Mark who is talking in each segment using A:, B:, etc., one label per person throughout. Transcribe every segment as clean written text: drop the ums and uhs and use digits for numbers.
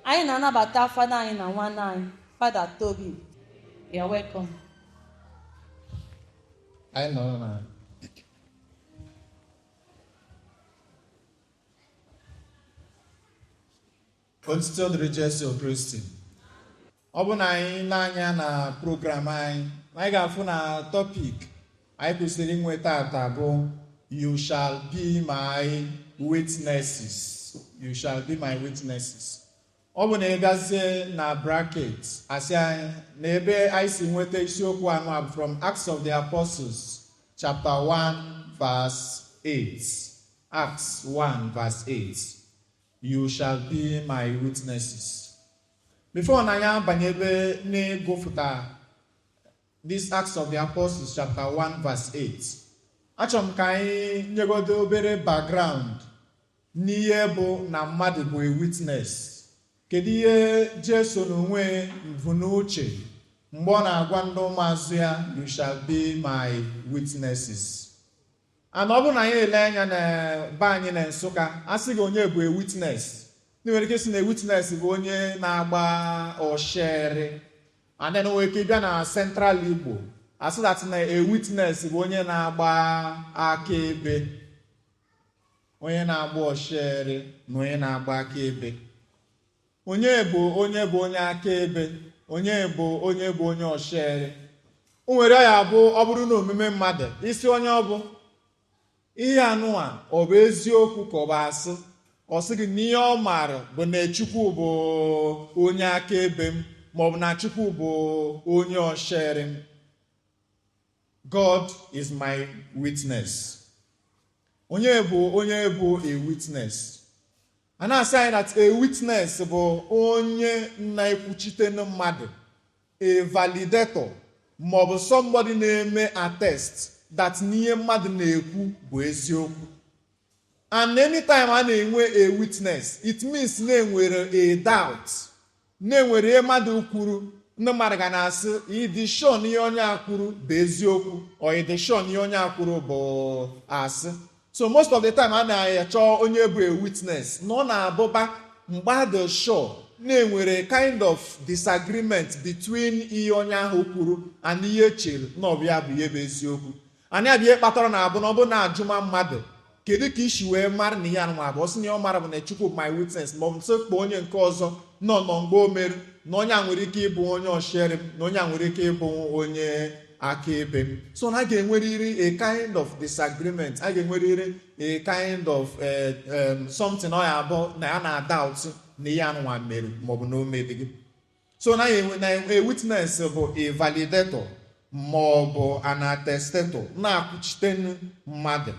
A: Anyị na-anabata fada anyị na nwanne anyị, Fada Tobi. You're welcome.
B: Anyị nọrọ na Otito dịrị Jesu Kristi. Ọ bụ na anyị na-anya na program anyị, anyị ga-afụ na topic anyị kwesịrị inwe tata bụ "You shall be my witnesses." You shall be my witnesses. Ọ bụ na ị gazie na bracket, asị anyị na ebe anyị si nweta isiokwu anụ a bụ from Acts of the Apostles chapter 1 verse 8. Acts 1 verse 8. "You shall be my witnesses." Before na anyị abanye ebe n'ịgụfụta this Acts of the Apostles chapter 1 verse 8, achọrọ m ka anyị nyegodo obere background n'ihe bụ na mmadụ bụ a witness. Kedu ihe Jesu n'onwe bụ n'uche mgbe ọ na-agwa ndị ụmụazụ ya, "You shall be my witnesses"? And ọ bụrụ na anyị ele anya na be anyị na Nsụka, a sị gị onye bụ a witness, ndị nwere ike sị na a witness bụ onye na-agba ọshere. And then nwere ike ịbịa na Central Igbo, asị that na a witness bụ onye na-agba akaebe. Onye na-agba ọshere na onye na-agba akaebe, onye bụ onye bụ onye akaebe? Onye bụ onye bụ onye ọshere? O nwere ya bụ ọ bụrụ na omume mmadụ, isi onye ọ bụ ihe anụa, ọ bụ eziokwu ka ọ bụ asị, ọ sị gị na ihe ọ maara bụ na Chukwu bụ onye akaebe m, maọbụ na Chukwu bụ onye ọshere m. God is my witness. Onye bụ onye bụ a witness? A na-asị anyị that a witness bụ onye na-ekwuchite mmadụ, a validator, maọbụ somebody na-eme attest that n'ihe mmadụ na-ekwu bụ eziokwu. And anytime a na-enwe a witness, it means na-enwere a doubt, na-enwere ihe mmadụ kwuru, ndị mmadụ ga na-asị, ịdị sure na ihe onye a kwuru bụ eziokwu, or ịdị sure na ihe onye a kwuru bụ asị? So most of the time a na-achọ onye bụ a witness na ọ na-abụba mgbe adị sure na-enwere kind of disagreement between ihe onye ahụ kwuru and ihe echere na ọ bụ ya bụ ihe bụ eziokwu. Anyị abịa ihe kpatara na abụ na ọ bụ na ajụma mmadụ, kedu ka isi wee mara na ihe anụnwa bụ? Ọ sị na ihe ọ mara bụ na Chukwu bụ my witness, ma ọ bụ nsị kpọọ onye nke ọzọ nọ nọ mgbe o mere, na onye a nwere ike ịbụ onye ọshere m, na onye a nwere ike ịbụ onye akaebe m. So na a ga-enwerịrị a kind of disagreement, a ga-enwerịrị a kind of something ọ ya abụ na ya na-doubt na ihe anụnwa mere maọbụ na o mebighị. So na na a witness bụ a validator maọbụ an attestator, na-akwuchite mmadụ.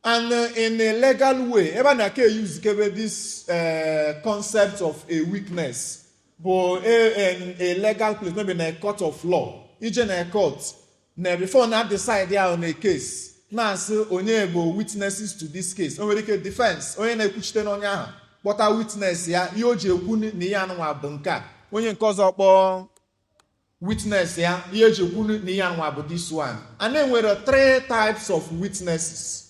B: And in a legal way, ebe a na-aka use this concept of a witness bụ a legal place, maybe na a court of law. Ije na a court na before na decide ya on a case, na-asị onye bụ witnesses to this case. O nwere ike defense, onye na-ekwuchite n'onye ahụ, kpọta witness ya, ihe o ji ekwu na ihe anụnwa bụ nke a. Onye nke ọzọ kpọọ witness ya, ihe eji ekwu na ihe anụnwa bụ this one. And enwere three types of witnesses.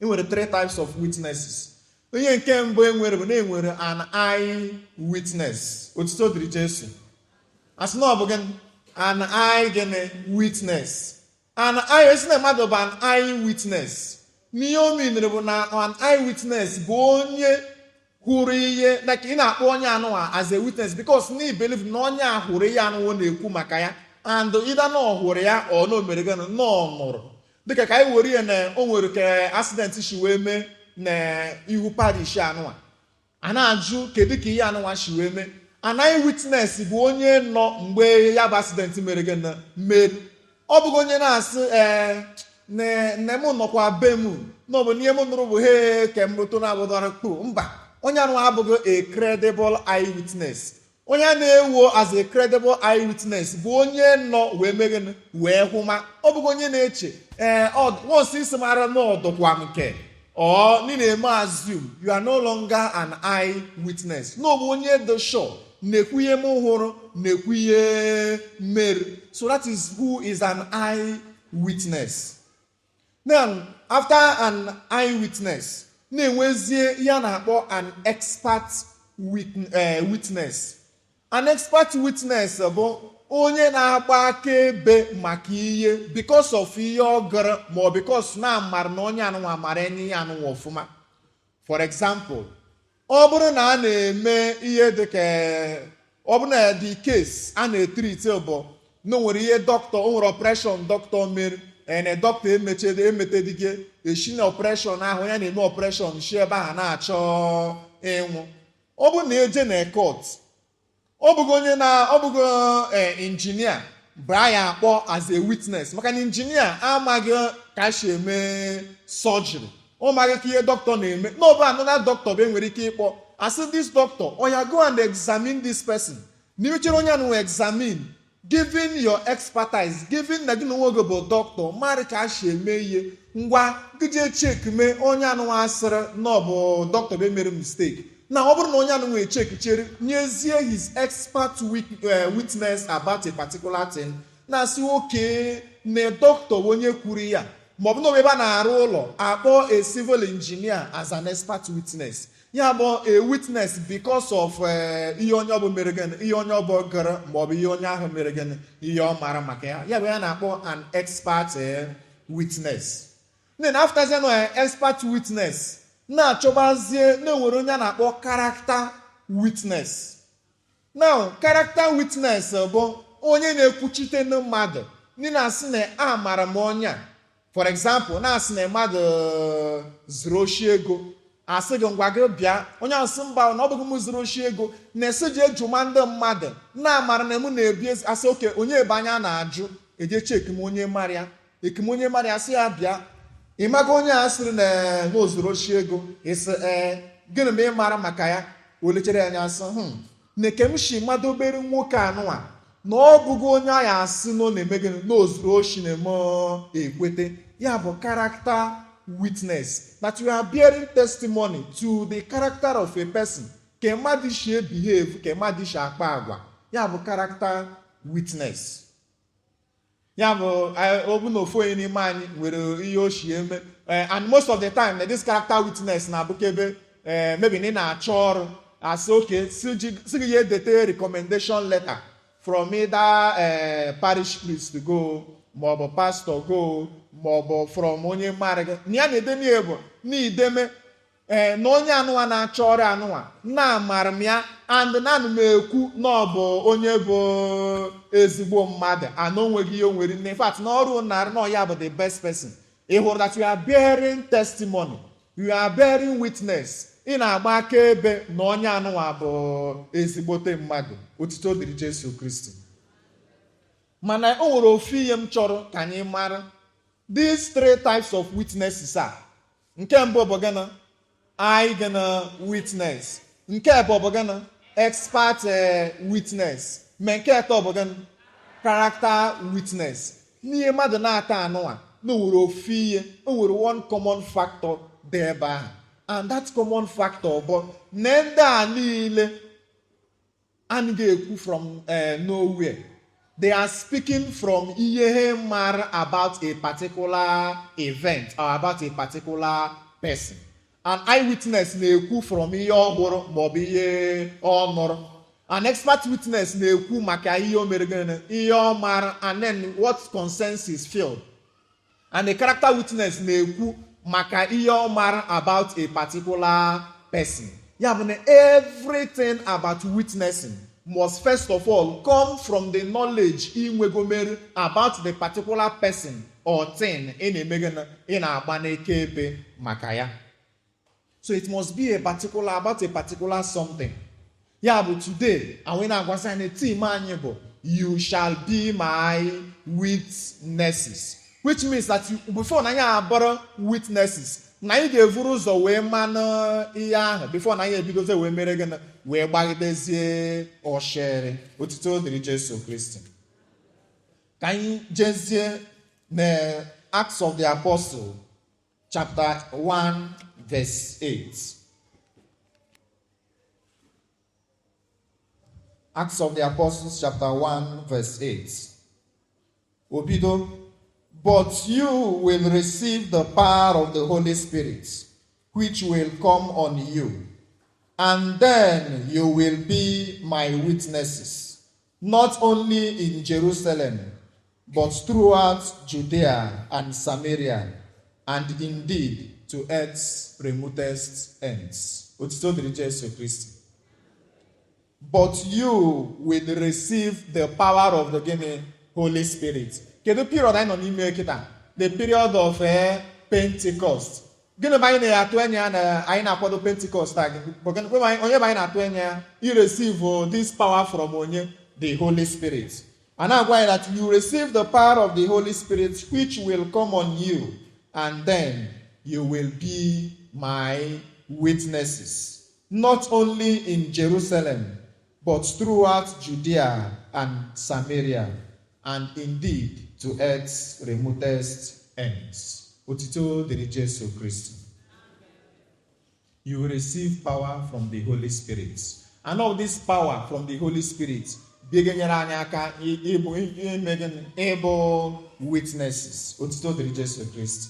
B: Enwere three types of witnesses. Onye nke mbụ enwere bụ na enwere an eye witness. Otuto dịrị Jesu. Asị na ọ bụ gịnị? An eye gịnị? Witness. An eye, esi na mmadụ bụ an eye witness, n'ihe o minere bụ na an eye witness bụ onye hụrụ ihe. Like ị na-akpọ onye anụnwa as a witness because na believe na onye a hụrụ ihe anụnwa na-ekwu maka ya, and either na ọ hụrụ ya or na o mere gịnị, na ọ nụrụ. Dịka ka anyị were ihe na o nwere ka accident si wee mee na ihu parish anụnwa, a na-ajụ kedu ka ihe anụnwa si wee mee. An eye witness bụ onye nọ mgbe ya bụ accident mere gịnị, mere. Ọ bụghị onye na-asị, ee, nne m nọkwa be m, na ọ bụ n'ihe m nụrụ bụ he ke m to na-abụdọrọ kpu. Mba, onye anụ abụghị a credible eyewitness. Onye a na-ewo as a credible eyewitness bụ onye nọ wee mee gịnị, wee hụma. Ọ bụghị onye na-eche, ee, once isi mara na ọdụkwa nke ọ na na-eme assume, you are no longer an eye witness. Na ọ bụ onye dị sure na-ekwu ihe m hụrụ, na-ekwu ihe mere. So that is who is an eye witness. Now, after an eyewitness, na-enwezie ihe a na-akpọ an expert witness. witness. An expert witness bụ onye na-agba akaebe maka ihe because of ihe ọ gụrụ, ma ọ because na amara na onye anụnwa mara enye ihe anụnwa ọfụma. For example, ọ bụrụ na a na-eme ihe dịka, ọ bụrụ na the case a na-etreat bụ na o nwere ihe dọkịta, o nwere operation dọkịta mere, ene dọkịta emechede emetedige esi na operation ahụ, onye na-eme operation si ebe ahụ na-achọ ịnwụ. Ọ bụrụ na eje na court, ọ bụghị onye na ọ bụghị injinia baa ya akpọ as a witness, maka na injinia amaghị ka esi eme surgery, ọ maghị ka ihe dọkịta na-eme. N'ọbụ another doctor bụ enwere ike ịkpọ, asị this doctor, oya, go and examine this person. Na imechere onye anụ examine, giving your expertise, giving na gị na onwe gị bụ dọkịta mara ka a si eme ihe, ngwa gị jee check mee onye anụ asịrị na ọ bụ dọkịta bụ emere mistake. Na ọ bụrụ na onye anụ nwee check chere nyezie his expert witness about a particular thing, na-asị oke na dọkịta bụ onye kwuru ya, maọbụ na ebe a na-arụ ụlọ, akpọ a civil engineer as an expert witness. Ya bụ a witness because of ihe onye ọbụ mere gịnị, ihe onye ọbụ gara, maọbụ ihe onye ahụ mere gịnị, ihe ọ mara maka ya. Ya bụ ya na-akpọ an expert witness. Then after na expert witness, na-achọbazie na-enwere onye a na-akpọ character witness. Now, character witness bụ onye na-ekwuchite ndị mmadụ, ndị na-asị na amara m onye a. For example, na-asị na mmadụ zuru oshi ego, asị gị ngwa gị bịa, onye asị mba, na ọ bụghị m zuru oshi ego, na-esi ji ejuma ndị mmadụ na-amara na mụ na-ebi ezi. Asị oke onye ebe anya na-ajụ eje check m onye mara ya, ekem onye mara ya, sị ya bịa, ịmaga onye a sịrị na o zuru oshi ego? Ịsị ee. Gịnị ma ị mara maka ya? O lechere ya anya, sị na kem shi madobere nwoke anụnwa na ọ bụghị onye a ya asị na ọ na-eme gịnị, na o zuru oshi, na-eme ekwete. Ya bụ character witness, that you are bearing testimony to the character of a person, ka mmadụ si behave, ka mmadụ si akpa agwa. Ya bụ character witness. Ya bụ ọ bụ na ofu onye n'ime anyị nwere ihe o si eme, and most of the time na this character witness na-abụkebe maybe na ị na-achọ ọrụ, asị oke si gị ya edete recommendation letter from either parish priest go, maọbụ pastor go, maọbụ from onye mara gị na ya na-edeme ya, bụ na ideme ee na onye anụnwa na-achọ ọrụ anụnwa na-amara m ya, and naanị m ekwu na ọ bụ onye bụ ezigbo mmadụ, and o nweghị ihe o nwere. In fact, na ọrụ narị na ya bụ the best person. Ị hụrụ that you are bearing testimony, you are bearing witness, ị na-agba akaebe na onye anụnwa bụ ezigbote mmadụ. Otito dịrị Jesu Kristi. Mana o nwere ofu ihe m chọrọ ka anyị mara. These three types of witnesses a, nke mbụ bụ gịnị? Eye gịnị? Witness. Nke abụọ bụ gịnị? Expert witness. Ma nke atọ bụ gịnị? Character witness. N'ihe mmadụ na-ata anụnwa na o nwere ofu ihe, o nwere one common factor dị ebe ahụ, and that common factor bụ na ndị a niile anaghị ekwu from nowhere. They are speaking from ihe ha mara about a particular event or about a particular person. An eyewitness na-ekwu from ihe ọ hụrụ maọbụ ihe ọ nụrụ. An expert witness na-ekwu maka ihe o mere gịnị, ihe ọ mara, and then what concerns his field. And the character witness na-ekwu maka ihe ọ mara about a particular person. Ya bụ na everything about witnessing must first of all come from the knowledge inwegomere about the particular person or thing ị na-eme gịnị, ị na-agba n'eke ebe maka ya. So it must be a particular, about a particular something. Ya bụ today anyị na-agwasị anyị, theme anyị bụ "You shall be my witnesses", which means that you, before na anyị abụrụ witnesses, na anyị ga-evuru ụzọ wee manụ ihe ahụ before na anyị ebidozie wee mere gịnị, wee gbagidezie oshere. Otito dịrị Jesu Kristi. Ka anyị jezie na Acts of the Apostle chapter 1 verse 8. Acts of the Apostles chapter 1 verse 8. Obido, "But you will receive the power of the Holy Spirit, which will come on you, And then you will be my witnesses, not only in Jerusalem, but throughout Judea and Samaria, and indeed to earth's remotest ends. Otito dịrị Jesu Kristi. But you will receive the power of the, gịnị, Holy Spirit. Kedu period anyị nọ n'ime kịta? The period of Pentecost. Gịnị bụ anyị na-atụ anya ya na anyị na-akwado Pentecost a? Bụ gịnị bụ onye bụ anyị na-atụ anya ya i receive this power from? Onye? The Holy Spirit. A na-agwa anyị that you receive the power of the Holy Spirit, which will come on you, and then you will be my witnesses, not only in Jerusalem, but throughout Judea and Samaria, and indeed to earth's remotest ends. Otito dịrị Jesu Kristi. You will receive power from the Holy Spirit. And all this power from the Holy Spirit bịa ga-enyere anyị aka ịbụ, ime gịnị? Ịbụ witnesses. Otito dịrị Jesu Kristi.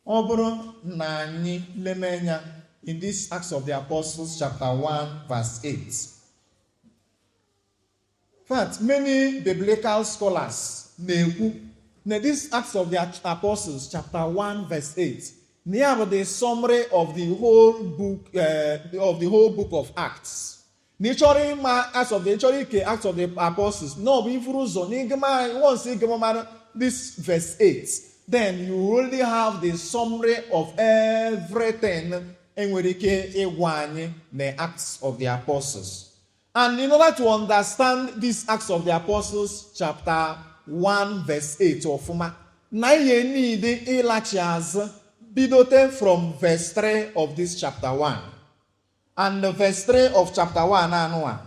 B: Ọ bụrụ na anyị leme anya in this Acts of the Apostles chapter 1 verse 8. In fact, many biblical scholars na-ekwu na this Acts of the Apostles chapter 1 verse 8 na ya bụ the summary of the whole book of Acts. Na ị chọrọ ịma Acts of the, ị chọrọ ike Acts of the Apostles, na ọ bụ ifuru ụzọ na ịgụma, once ịgụma mara this verse 8, then you only have the summary of everything enwere ike ịgwa anyị na Acts of the Apostles. And in order to understand this Acts of the Apostles chapter 1 verse 8 ọfụma, na ihe niile ịlachi azụ bidote from verse 3 of this chapter 1. And the verse 3 of chapter 1 anụwa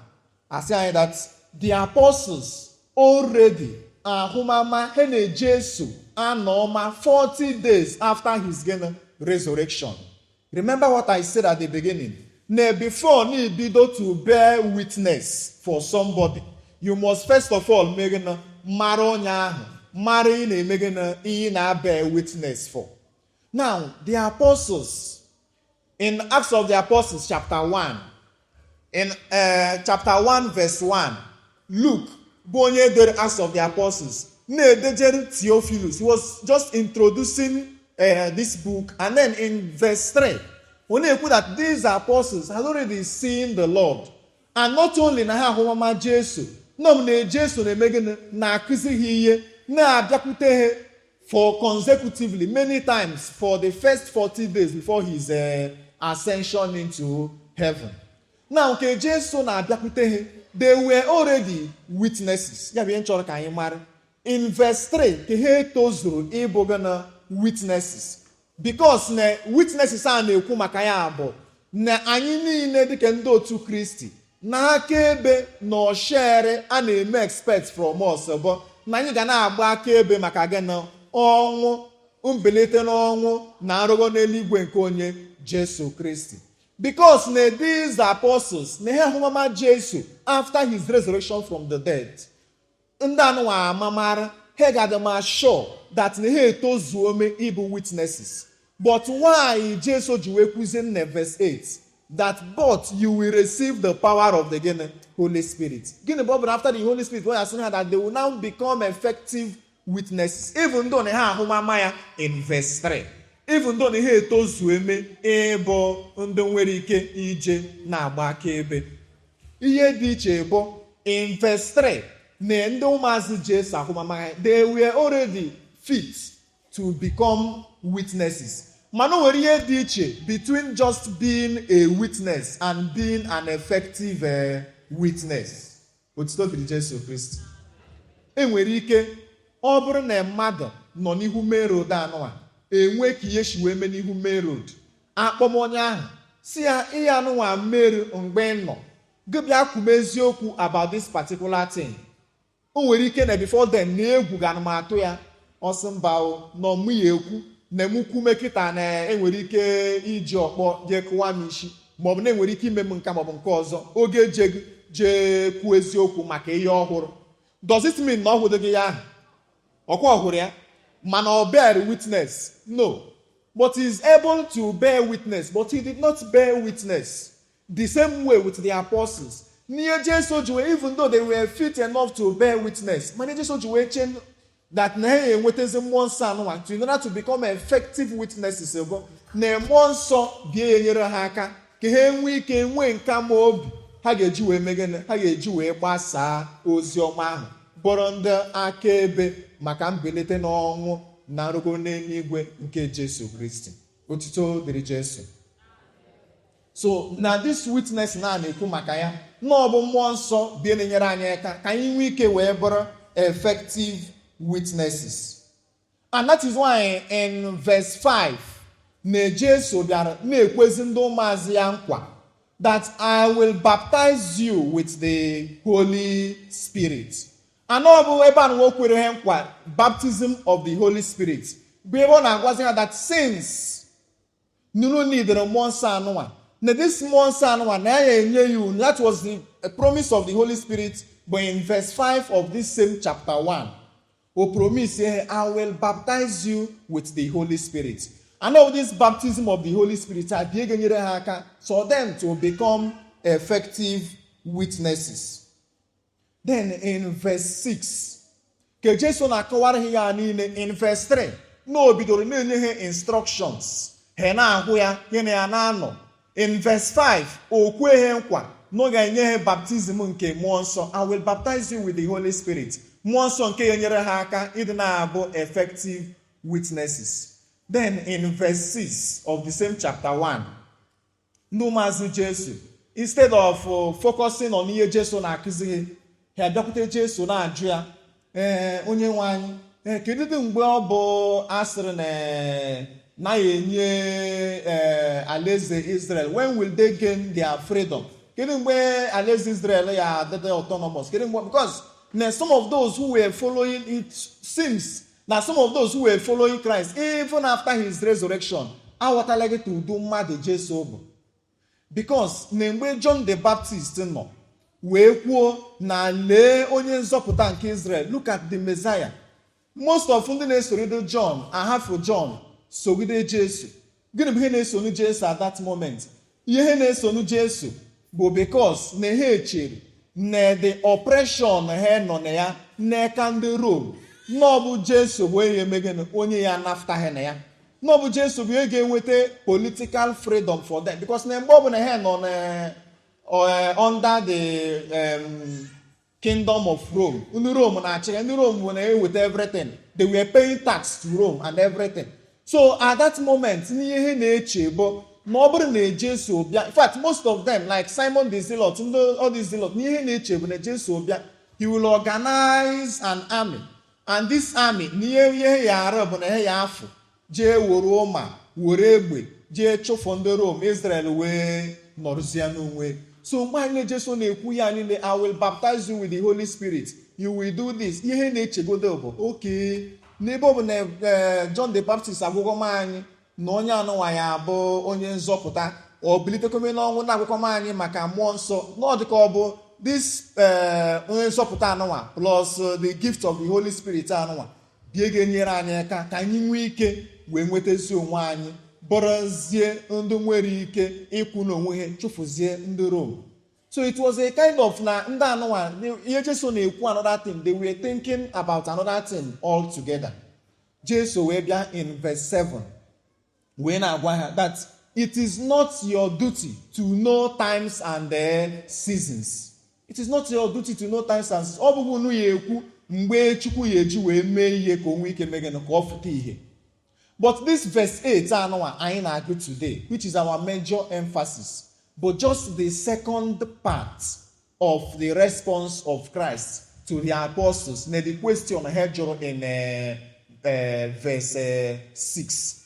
B: asị anyị that the apostles already ahụmama ha na Jesu anọma 40 days after his, gịnị, resurrection. Remember what I said at the beginning. Na before na ibido to bear witness for somebody, you must first of all mee gịnị? Mara onye ahụ, mara ị na-eme gịnị, ihe na-bear witness for. Now, the apostles in Acts of the Apostles chapter 1, in chapter 1 verse 1, Luke bụ onye dere Acts of the Apostles na-edejere Theophilus. He was just introducing this book, and then in verse 3, ọ na-ekwu that these apostles had already seen the Lord, and not only na ha ahụmama Jesu nọ na Jesu na-eme gịnị? Na-akụzi ha ihe, na-abịakwute ha for consecutively many times for the first 40 days before his ascension into heaven. Now, nke Jesu na-abịakwute ha, they were already witnesses. Ya bụ ihe m chọrọ ka anyị mara. In verse 3, ka ha tozuru ịbụ gịnị? Witnesses. Because na witnesses a na-ekwu maka ya bụ na anyị niile dịka ndị otu Kristi na akaebe na oshere a na-eme expect from us bụ na anyị ga na-agba akaebe maka gịnị? Ọnwụ, mbilite n'ọnwụ na nrụgo n'eluigwe nke onye Jesu Kristi. Because na these apostles na ihe ahụmama Jesu after his resurrection from the dead, ndị anụnwa amamara ha ga-adị ma sure that na ha etozuo ome ịbụ witnesses. But why Jesu ji wee kwuzie na verse 8 that but you will receive the power of the, gịnị, Holy Spirit? Gịnị bụ ọ bụrụ after the Holy Spirit, when asị ha that they will now become effective witnesses, even though na ha ahụmama ya in verse 3, even though na ha etozuo eme ịbụ ndị nwere ike ije na-agba akaebe? Ihe dị iche bụ in verse 3 na ndị ụmụazị Jesu ahụmama ha, they were already fit to become witnesses. Mana o nwere ihe dị iche between just being a witness and being an effective witness. Otuto dịrị Jesu Kristi. E nwere ike ọ bụrụ na mmadụ nọ n'ihu main road anụ a enwe ka ihe si wee mee n'ihu main road, akpọm onye ahụ si ya ihe anụnwa mere mgbe ị nọ gị bịa kwume eziokwu about this particular thing, o nwere ike na before then na egwu ga atụ ya, ọsị mba o na ọmụ ya ekwu na emukwume kịta na enwere ike iji ọkpọ jee kụwa m isi, maọbụ na enwere ike ime m nka maọbụ nke ọzọ. Oge je jee kwuo eziokwu maka ihe ọhụrụ, does it mean na ọ hụrụ gị ya ahụ ọkwa ọ hụrụ ya mana ọ bear witness? No. But he is able to bear witness, but he did not bear witness. The same way with the apostles. N'ihe Jesu ji wee, even though they were fit enough to bear witness, mana Jesu ji wee chee that na ha enwetazi Mmụọ Nsọ anụnwa to in order to become effective witnesses bụ na Mmụọ Nsọ bịa enyere ha aka ka ha nwee ike nwee nka ma obi ha ga-eji wee mee gịnị? Ha ga-eji wee gbasaa ozi ọma ahụ, bụrụ ndị akaebe maka mbilite n'ọnwụ na nrụgo n'eluigwe nke Jesu Kristi. Otuto dịrị Jesu. So na this witness na na-ekwu maka ya na ọ bụ Mmụọ Nsọ bịa na-enyere anyị aka ka anyị nwee ike wee bụrụ effective witnesses. And that is why in verse 5 na Jesu bịara na-ekwezi ndị ụmụazị ya nkwa that "I will baptize you with the Holy Spirit." And ọ bụ ebe a na o kwere ha nkwa baptism of the Holy Spirit bụ ebe ọ na-agwazi ha that since nunu nidere Mmụọ Nsọ anụnwa, na this Mmụọ Nsọ anụnwa na ya enye you. That was the promise of the Holy Spirit. But in verse 5 of this same chapter 1, o promise say, "I will baptize you with the Holy Spirit." And all this baptism of the Holy Spirit abịa ga-enyere ha aka for them to become effective witnesses. Then in verse 6 ka Jesu na-akọwara ha ya niile. In verse 3 na o bidoro na-enye ha instructions, ha na-ahụ ya gịnị ya na-anọ. In verse 5, o kwe ha nkwa na ọ ga-enye ha baptism nke Mmụọ Nsọ, "I will baptize you with the Holy Spirit." Mmụọ Nsọ nke ya nyere ha aka ịdị na-abụ effective witnesses. Then in verse 6 of the same chapter 1, ndị ụmụazụ Jesu, instead of focusing on ihe Jesu na-akụzi ha, abịakwute Jesu na-ajụ ya, "Ee, onye nwe anyị, ee, kedu dị mgbe ọ bụ asịrị na naghị enye ee alaeze Israel? When will they gain their freedom? Kedu mgbe alaeze Israel ya adịdị autonomous? Kedu mgbe?" Because na some of those who were following, it seems na some of those who were following Christ even after his resurrection aghọtala gị ụdị mmadụ Jesu bụ, because na mgbe John the Baptist nọ wee kwuo na lee onye nzọpụta nke Israel, look at the Messiah, most of ndị na-esorido John ahafụ John, sogide Jesu. Gịnị bụ ihe na-esonu Jesu at that moment? Ihe na-esonu Jesu bụ because na ha echere na the oppression ha nọ na ya n'aka ndị Rome, na ọ bụ Jesu bụ onye emegịnị, onye ya nafta ha na ya, na ọ bụ Jesu bụ onye ga-enweta political freedom for them, because na mgbe ọbụla ha nọ na under the kingdom of Rome, ndị Rome na-achị ya, ndị Rome bụ na-eweta everything. They were paying tax to Rome and everything. So at that moment, n'ihe ha na-eche bụ na ọ bụrụ na Jesu bịa, in fact, most of them, like Simon the Zealot, ndị all the Zealot, n'ihe na-eche bụ na Jesu bịa, he will organize an army, and this army, n'ihe ihe ya arụ bụ na ihe ya afụ jee were ụma, were egbe, jee chụfụ ndị Rome, Israel wee nọrụzie n'onwe. So mgbe anyị Jesu na-ekwu ya niile, "I will baptize you with the Holy Spirit, you will do this," ihe na-echegodo bụ oke n'ebe ọ bụ na John the Baptist agwụgwọm anyị na onye anụnwa ya bụ onye nzọpụta, ọ bilitekome n'ọnwụ, na-agwụkwọm anyị maka Mmụọ Nsọ, na ọ dịka ọ bụ this onye nzọpụta anụnwa plus the gift of the Holy Spirit anụnwa bie ga-enyere anyị aka ka anyị nwee ike wee nwetazi onwe anyị, bụrụzie ndị nwere ike ịkwụ n'onwe ha, chụfụzie ndị Rome. So it was a kind of na ndị anụnwa, ihe Jesu na-ekwu another thing, they were thinking about another thing altogether. Jesu wee bịa in verse 7 wee na-agwa ha that it is not your duty to know times and seasons. It is not your duty to know times and seasons. Ọ bụghị unu ya ekwu mgbe Chukwu ya eji wee mee ihe ka o nwee ike mee gịnị, ka ọ fụta ihe. But this verse 8 anụnwa anyị na-agụ today, which is our major emphasis, but just the second part of the response of Christ to the apostles na the question ha jụrụ in verse 6.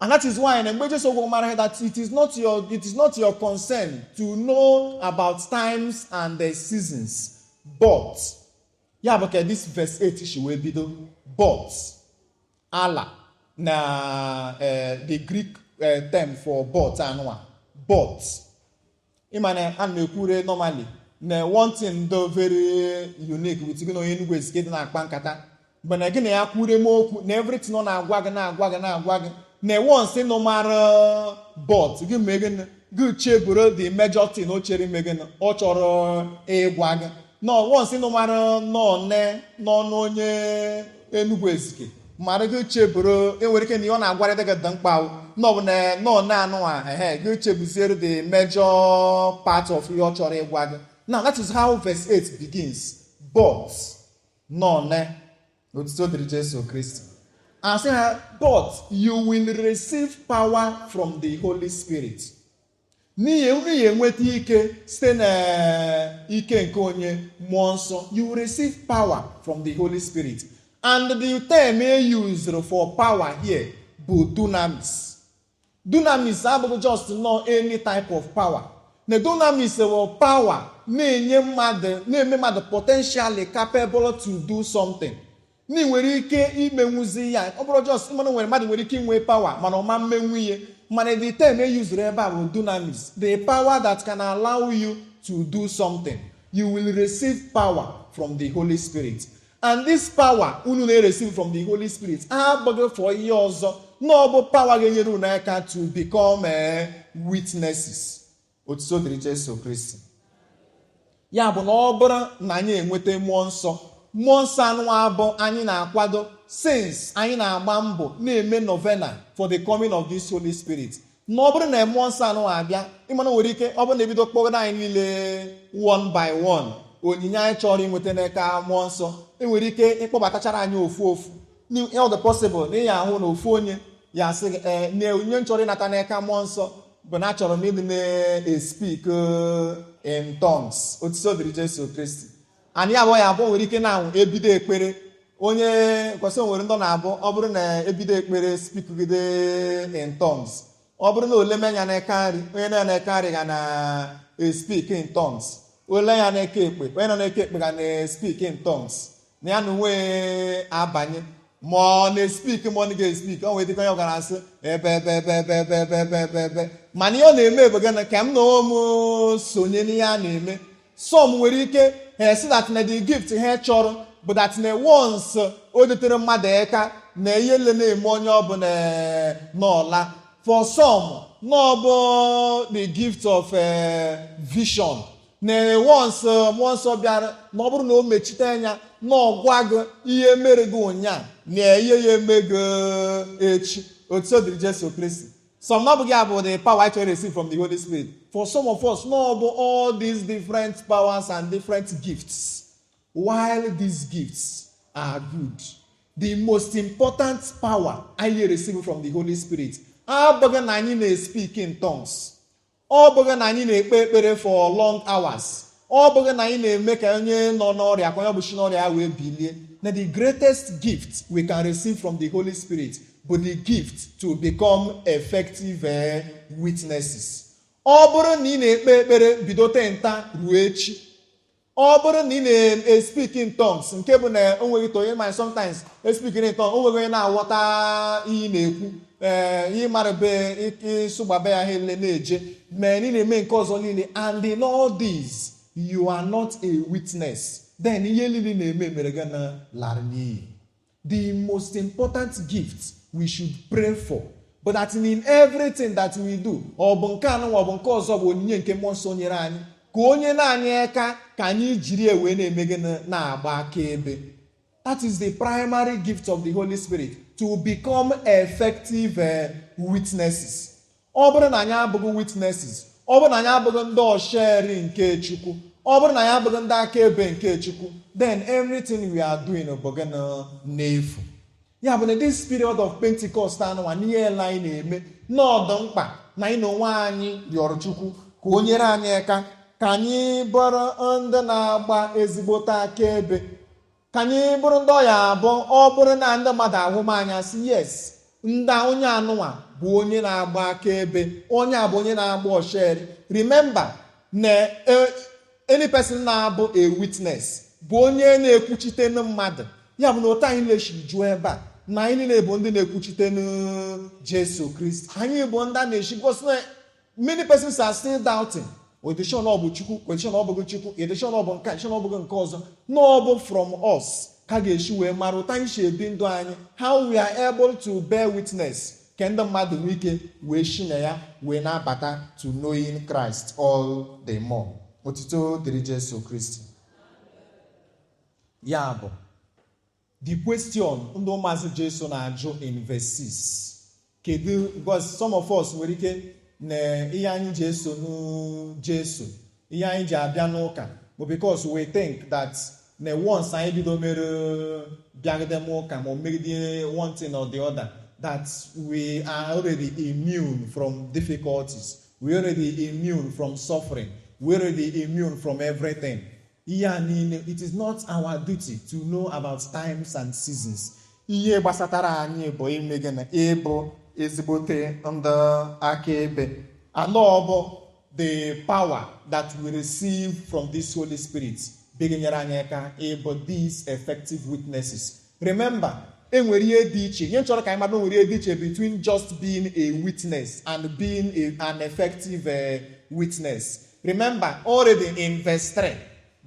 B: And that is why na mgbe Jesu gwara mara that it is not your concern to know about times and the seasons, but ya bụ ka this verse 8 shi wee bido. But ala na the Greek term for "but" anụwa, but ịma na a na-ekwure normally na one thing do very unique with gị na onye Enugu Ezike dị na-akpa nkata mgbe na gị na ya kwure m okwu na everything ọ na-agwa gị, na-agwa gị, na-agwa gị Na once nụ mara but, gị mee gịnị? Gị cheburu the major thing o chere ime gịnị, ọ chọrọ ịgwa gị. Na once nụ mara nọ n'ọnụ onye Enugu Ezike mara, gị cheburu enwere ike na ihe ọ na-agwarịta gị dị mkpa nọ bụ na nọ na anụ a ehe, gị chebuziere the major part of ihe ọ chọrọ ịgwa gị. Now, that is how verse 8 begins: "But." Nọ otuto dịrị Jesu Kristi. Asị ha, "But you will receive power from the Holy Spirit." N'ihi enweta ike site na ike nke onye Mmụọ Nsọ. You will receive power from the Holy Spirit, and the term e used for power here bụ dunamis. Dunamis abụghị just no any type of power. Na dunamis bụ power na-enye mmadụ, na-eme mmadụ potentially capable to do something, na ị nwere ike imenwuzi ya. Ọ bụrụ just mana nwere mmadụ nwere ike inwe power mana ọ ma mmenwu ihe. Mana the term e used ebe a bụ dunamis, the power that can allow you to do something. You will receive power from the Holy Spirit, and this power unu na-receive from the Holy Spirit abụghị for ihe ọzọ, na ọ bụ power ga-enyere unu aka to become witnesses. Otuto dịrị Jesu Kristi. Ya bụ na ọ bụrụ na anyị enweta Mmụọ Nsọ, Mmụọ Nsọ anụ abụ anyị na-akwado since anyị na-agba mbọ na-eme novena for the coming of this Holy Spirit, na ọ bụrụ na Mmụọ Nsọ anụ abịa, ịmana nwere ike ọ bụrụ na ebido kpọgoro anyị niile one by one onyinye anyị chọrọ inweta n'aka Mmụọ Nsọ, enwere ike ịkpọbatachara anyị ofu ofu. Ọ dị possible na ị ya ahụ na ofu onye ya asị gị, ee, na onyinye m chọrọ ịnata n'aka Mmụọ Nsọ bụ na achọrọ m ịdị na-speak in tongues. Otuto dịrị Jesu Kristi. Anyị abụọ ya abụọ nwere ike na ebido ekpere, onye kwesị nwere ndị na-abụ ọ bụrụ na ebido ekpere speakgide in tongues, ọ bụrụ na ole menya n'aka nri, onye nọ n'aka nri ga na speak in tongues, ole ya n'eke ekpe, onye nọ n'eke ekpe ga na speak in tongues, na ya na onwe abanye ma ọ na-espeak ma ọ na ga-espeak. Ọ nwere dịka onye ọ gara asị ebe ebe ebe ebe ebe ebe ebe ebe ebe, mana ihe ọ na-eme bụ gịnị? Ka m na onwe m sonye n'ihe a na-eme. Some nwere ike ha esi that na the gift ha chọrọ bụ that na once o detere mmadụ eka na ihe le na-eme onye ọbụla n'ọla. For some, na ọ bụ the gift of vision, na once Mmụọ Nsọ bịara, na ọ bụrụ na o mechite anya na ọgwa gị ihe mere gị ụnyaa na ihe ya eme gị echi. Otu dịrị Jesu Kristi. Some, na ọ bụghị abụ the power I receive from the Holy Spirit. For some of us, na ọ bụ all these different powers and different gifts. While these gifts are good, the most important power anyị receive from the Holy Spirit abụghị na anyị na-speak in tongues, ọ bụghị na anyị na-ekpe ekpere for long hours, ọ bụghị na anyị na-eme ka onye nọ n'ọrịa ka onye bụ chi n'ọrịa ya wee bilie. Na the greatest gift we can receive from the Holy Spirit bụ the gift to become effective witnesses. Ọ bụrụ na ị na-ekpe ekpere bido tenta ruo echi, ọ bụrụ na ị na-speak in tongues, nke bụ na o nweghị onye ma sometimes speak in tongues, o nweghị onye na-aghọta ihe ị na-ekwu, ee, ihe mara be ịsụgbabe ya ha ele na-eje, ma ị na-eme nke ọzọ niile, and in all these you are not a witness, then ihe niile na-eme mere gị na lara n'iyi. The most important gift we should pray for, but that in everything that we do, ọ bụ nke anụ, ọ bụ nke ọzọ, bụ onyinye nke Mmụọ Nsọ nyere anyị ka onye na-anyị aka ka anyị jiri ewe na-eme gịnị? Na-agba akaebe. That is the primary gift of the Holy Spirit, to become effective witnesses. Ọ bụrụ na anyị abụghị witnesses, ọ bụrụ na anyị abụghị ndị ọsheri nke Chukwu, ọ bụrụ na anyị abụghị ndị akaebe nke Chukwu, then everything we are doing bụ gịnị? N'efu. Ya bụ na this period of Pentecost anụnwa, n'ihe ele anyị na-eme n'ọdụ mkpa na anyị na onwe anyị rịọrọ Chukwu ka o nyere anyị aka ka anyị bụrụ ndị na-agba ezigbote akaebe, ka anyị bụrụ ndị ọya abụọ. Ọ bụrụ na ndị mmadụ ahụ m anya sị, "Yes, ndị onye anụnwa bụ onye na-agba akaebe, onye a bụ onye na-agba ọsheri." Remember na any person na-abụ a witness bụ onye na-ekwuchite mmadụ. Ya bụ na otu anyị na-esi jụọ ebe a na anyị niile bụ ndị na-ekwuchite Jesu Kristi, anyị bụ ndị a na-esi gosi na many persons are still doubting: edishon ọ bụ Chukwu, edishon ọ bụghị Chukwu, edishon ọ bụ nke, edishon ọ bụghị nke ọzọ. Na ọ bụ from us ka ga-esi wee mara otu anyị si ebi ndụ anyị, how we are able to bear witness. Ka ndị mmadụ nwee ike wee shi na ya wee na-abata to knowing Christ all the more. Otito dịrị Jesu Kristi. Ya bụ, the question ndị ụmụazị Jesu na-ajụ in verse 6, kedu? Because some of us nwere ike na ihe anyị ji eso nu Jesu, ihe anyị ji abịa n'ụka bụ because we think that na once anyị bido mere bịagide m ụka ma o megide one thing or the other, that we are already immune from difficulties, we already immune from suffering, we already immune from everything. Ihe a niile, it is not our duty to know about times and seasons. Ihe gbasatara anyị bụ ime gịnị? Ịbụ ezigbote ndị akaebe. Anọ bụ the power that we receive from this Holy Spirit beginyere anyị aka ịbụ these effective witnesses. Remember, enwere ihe dị iche, ihe m chọrọ ka anyị mara, nwere ihe dị iche between just being a witness and being an effective witness. Remember, already in verse 3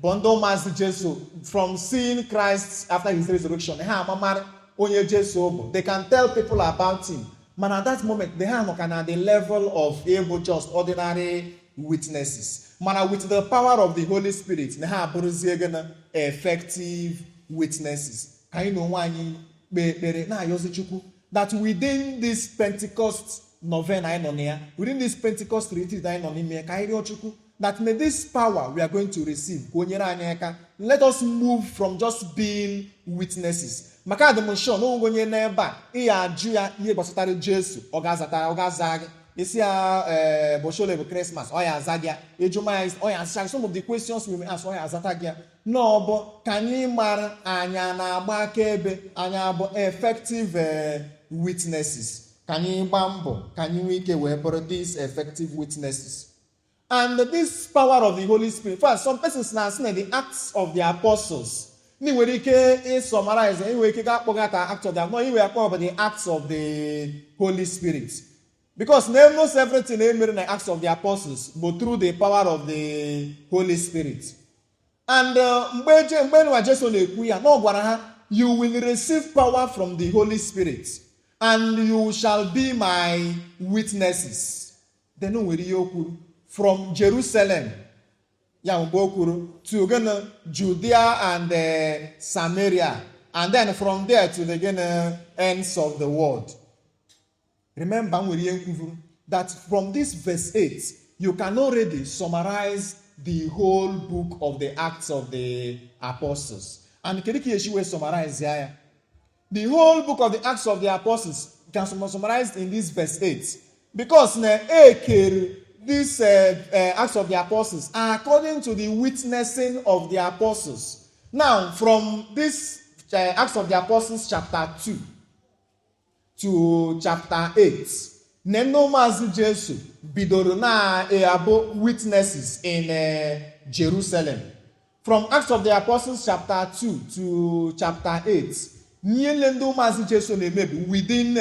B: bụ ndị ụmụazị Jesu, from seeing Christ after his resurrection, ha amamara onye Jesu bụ. They can tell people about him, mana at that moment they ha nọ ka na the level of ịbụ just ordinary witnesses. Mana with the power of the Holy Spirit, na ha abụrụzie gịnị? Effective witnesses. Ka anyị na onwe anyị kpee ekpere na-ayọzi Chukwu that within this Pentecost novena anyị nọ na ya, within this Pentecost retreat anyị nọ n'ime ya, ka anyị rịọ Chukwu that may this power we are going to receive, ka o nyere anyị aka, let us move from just being witnesses. Maka adị m sure na onwe onye n'ebe a ị ya ajụ ya ihe gbasatara Jesu, ọ ga-azata, ọ ga-aza gị. Isi ya ee boshole bụ Christmas, ọ ya aza gị ya. Ejuma ya, ọ ya aza. Some of the questions we may ask, ọ ya azata gị ya. N'ọbụ ka anyị mara anya na-agba akaebe anyị abụ effective witnesses. Ka anyị gbaa mbọ ka anyị nwee ike wee bụrụ these effective witnesses. And this power of the Holy Spirit, first, some persons na-asị na the Acts of the Apostles, ndị nwere ike ịsummarize, ị nwere ike ga akpọga ka Acts of the, no, iwe akpọ bụ the Acts of the Holy Spirit, because na almost everything e mere na Acts of the Apostles bụ through the power of the Holy Spirit. And mgbe nwa Jesu na-ekwu ya na ọ gwara ha, "You will receive power from the Holy Spirit and you shall be my witnesses." Then o nwere ihe o kwuru, from Jerusalem, ya mgbe o kwuru, to gịnị? Judea and Samaria, and then from there to the gịnị? Ends of the world. Remember, nwere ihe nkwuvuru that from this verse 8 you can already summarize the whole book of the Acts of the Apostles. And kedu ka esi wee summarize ya? The whole book of the Acts of the Apostles can be summarized in this verse 8, because na e kere this Acts of the Apostles according to the witnessing of the apostles. Now, from this Acts of the Apostles chapter 2 to chapter 8, na ndị ụmụazị Jesu bidoro na-abụ witnesses in Jerusalem. From Acts of the Apostles chapter 2 to chapter 8, niile ndị ụmụazị Jesu na-eme bụ within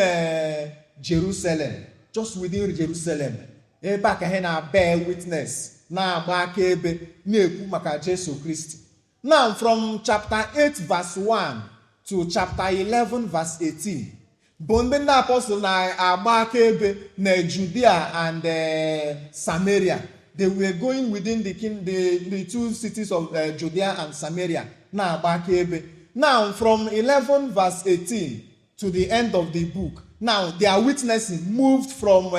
B: Jerusalem, just within Jerusalem. Ebe a ka ha na-bear witness, na-agba akaebe, na-ekwu maka Jesu Kristi. Now, from chapter 8 verse 1 to chapter 11 verse 18 bụ ndị apọstụl na-agba akaebe na Judea and Samaria. They were going within the two cities of Judea and Samaria na-agba akaebe. Now, from 11 verse 18 to the end of the book, now their witnessing moved from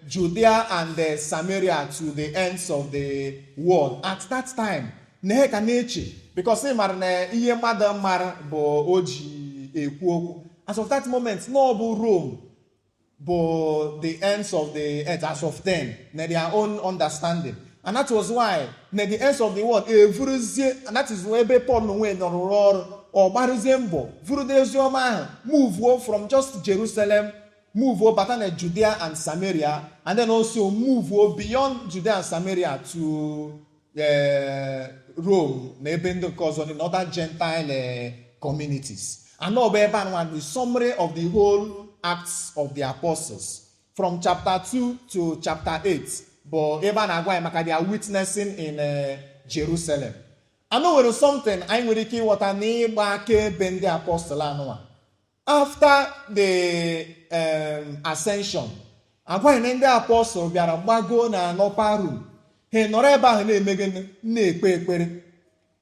B: Judea and Samaria to the ends of the world. At that time, na ihe ka na-eche, because ị mara na ihe mmadụ mara bụ o ji ekwu okwu. As of that moment, na ọ bụ Rome bụ the ends of the earth as of then, na their own understanding. And that was why na the ends of the world evuruzie, and that is ebe Paul n'onwe nọrọ ọrụ, ọ gbarụzie mbọ vurudo ozi ọma ahụ, move from just Jerusalem, move bata na Judea and Samaria, and then also move beyond Judea and Samaria to Rome na ebe ndị nke ọzọ in other Gentile communities. And ọ bụ ebe a nwa the summary of the whole Acts of the Apostles from chapter 2 to chapter 8 bụ ebe a na-agwa anyị maka their witnessing in Jerusalem. Anụ nwere something anyị nwere ike ịghọta n'ịgba akaebe ndị apọstụl anụnwa. After the ascension, agwaghị na ndị apostle bịara gbago na upper room. Ha nọrọ ebe ahụ na-eme gịnị? Na-ekpe ekpere.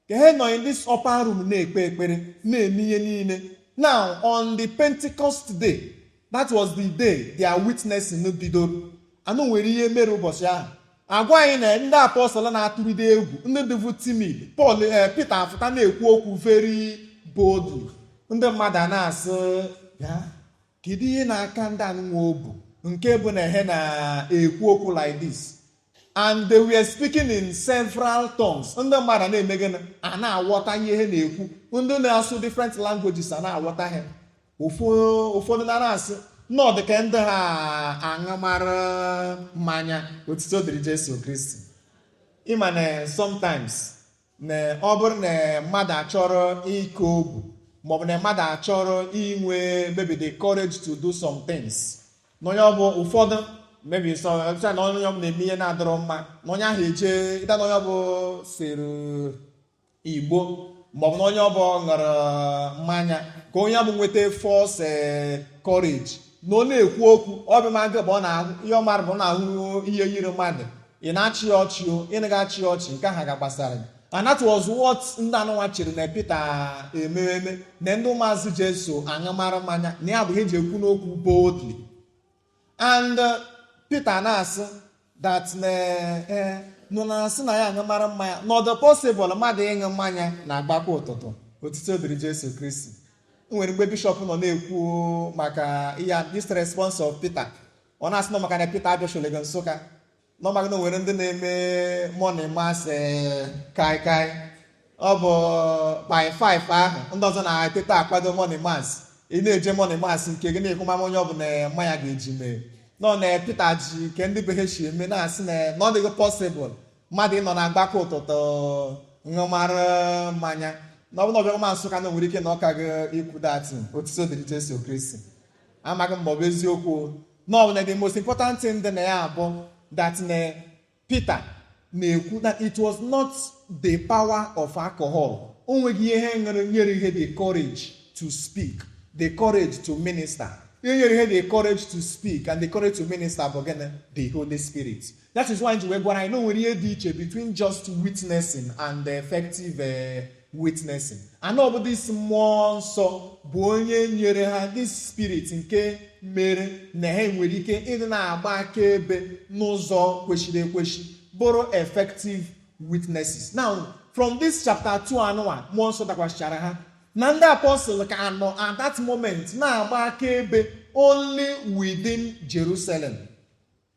B: Ka ha nọ in this upper room na-ekpe ekpere, na-eme ihe niile. Now, on the Pentecost day, that was the day their witnessing bidoro. Anụ nwere ihe mere ụbọchị ahụ. Agwa anyị na ndị apostle na-atụrịde egwu, ndị dịvu timid, Paul, Peter afụta na-ekwu okwu very boldly. Ndị mmadụ a na-asị, "Bịa, kedu ihe na-aka ndị anụnwa obu nke bụ na ha na-ekwu okwu like this?" And they were speaking in several tongues. Ndị mmadụ na-eme gịnị? A na-aghọta ihe ha na-ekwu. Ndị na-asụ different languages a na-aghọta ha. Ụfọdụ na na-asị nọ dị ka ndị ha aṅụmara mmanya. Otuto dịrị Jesu Kristi. Ịma na sometimes, na ọ bụrụ na mmadụ achọrọ ike obu, maọbụ na mmadụ achọrọ inwe maybe the courage to do some things, na onye ọ bụ ụfọdụ maybe so na onye ọ bụ na-eme ihe na-adọrọ mma, na onye ahụ eje ịta, na onye ọ bụ sere igbo, maọbụ na onye ọ bụ ṅụrụ mmanya, ka onye ọ bụ nweta false courage na ọ na-ekwu okwu. Ọ bụ ma bụ ọ na-ahụ ihe ọ mara bụ ọ na-ahụ ihe yiri mmadụ, ị na-achị ya ọchị, o ị naghị achị ya ọchị, nke ahụ ga-gbasara gị. And that was what ndị anụnwa chere na Peter ememe, na ndị ụmụazị Jesu aṅụmara mmanya, na ya bụ ihe eji ekwu n'okwu boldly. And Peter na-asị that na nọ na-asị na ya aṅụmara mmanya, na ọ dị possible mmadụ ịṅụ mmanya na-agbakwa ụtụtụ. Otuto dịrị Jesu Kristi. Nwere mgbe bishọp nọ na-ekwu maka ihe, this response of Peter, ọ na-asị nọ maka na Peter abịacholigo Nsụka, nọ maka na o nwere ndị na-eme morning mass kai kai. Ọ bụ by 5 ahụ ndị ọzọ na-eteta akwado morning mass. Ị na-eje morning mass nke gị na-ekwu mama onye ọbụla mmanya ga-eji mee nọ na Peter ji nke ndị be ha si eme, na-asị na ọ dịghị possible mmadụ ịnọ na mgbakọ ụtụtụ ṅụmara mmanya, na ọ bụrụ na ọbịa ma Nsụka na nwere ike na ọka gị ikwu datin. Otuto dịrị Jesu Kristi. Amaghị m ma ọ bụ eziokwu na ọ bụ na the most important thing dị na ya bụ that na Peter na-ekwu that it was not the power of alcohol. O nweghị ihe nyere nyere ihe the courage to speak, the courage to minister. Ihe nyere ihe the courage to speak and the courage to minister bụ gịnị? The Holy Spirit. That is why ji wee gwara anyị na o nwere ihe dị iche between just witnessing and the effective witnessing. And ọ bụ this Mmụọ Nsọ bụ onye nyere ha this spirit nke mere na ha nwere ike ịdị na-agba akaebe n'ụzọ kwesịrị ekwesị, bụrụ effective witnesses. Now, from this chapter 2 anụwa, Mmụọ Nsọ dakwasịchara ha na ndị apostle ka anọ at that moment na-agba akaebe only within Jerusalem.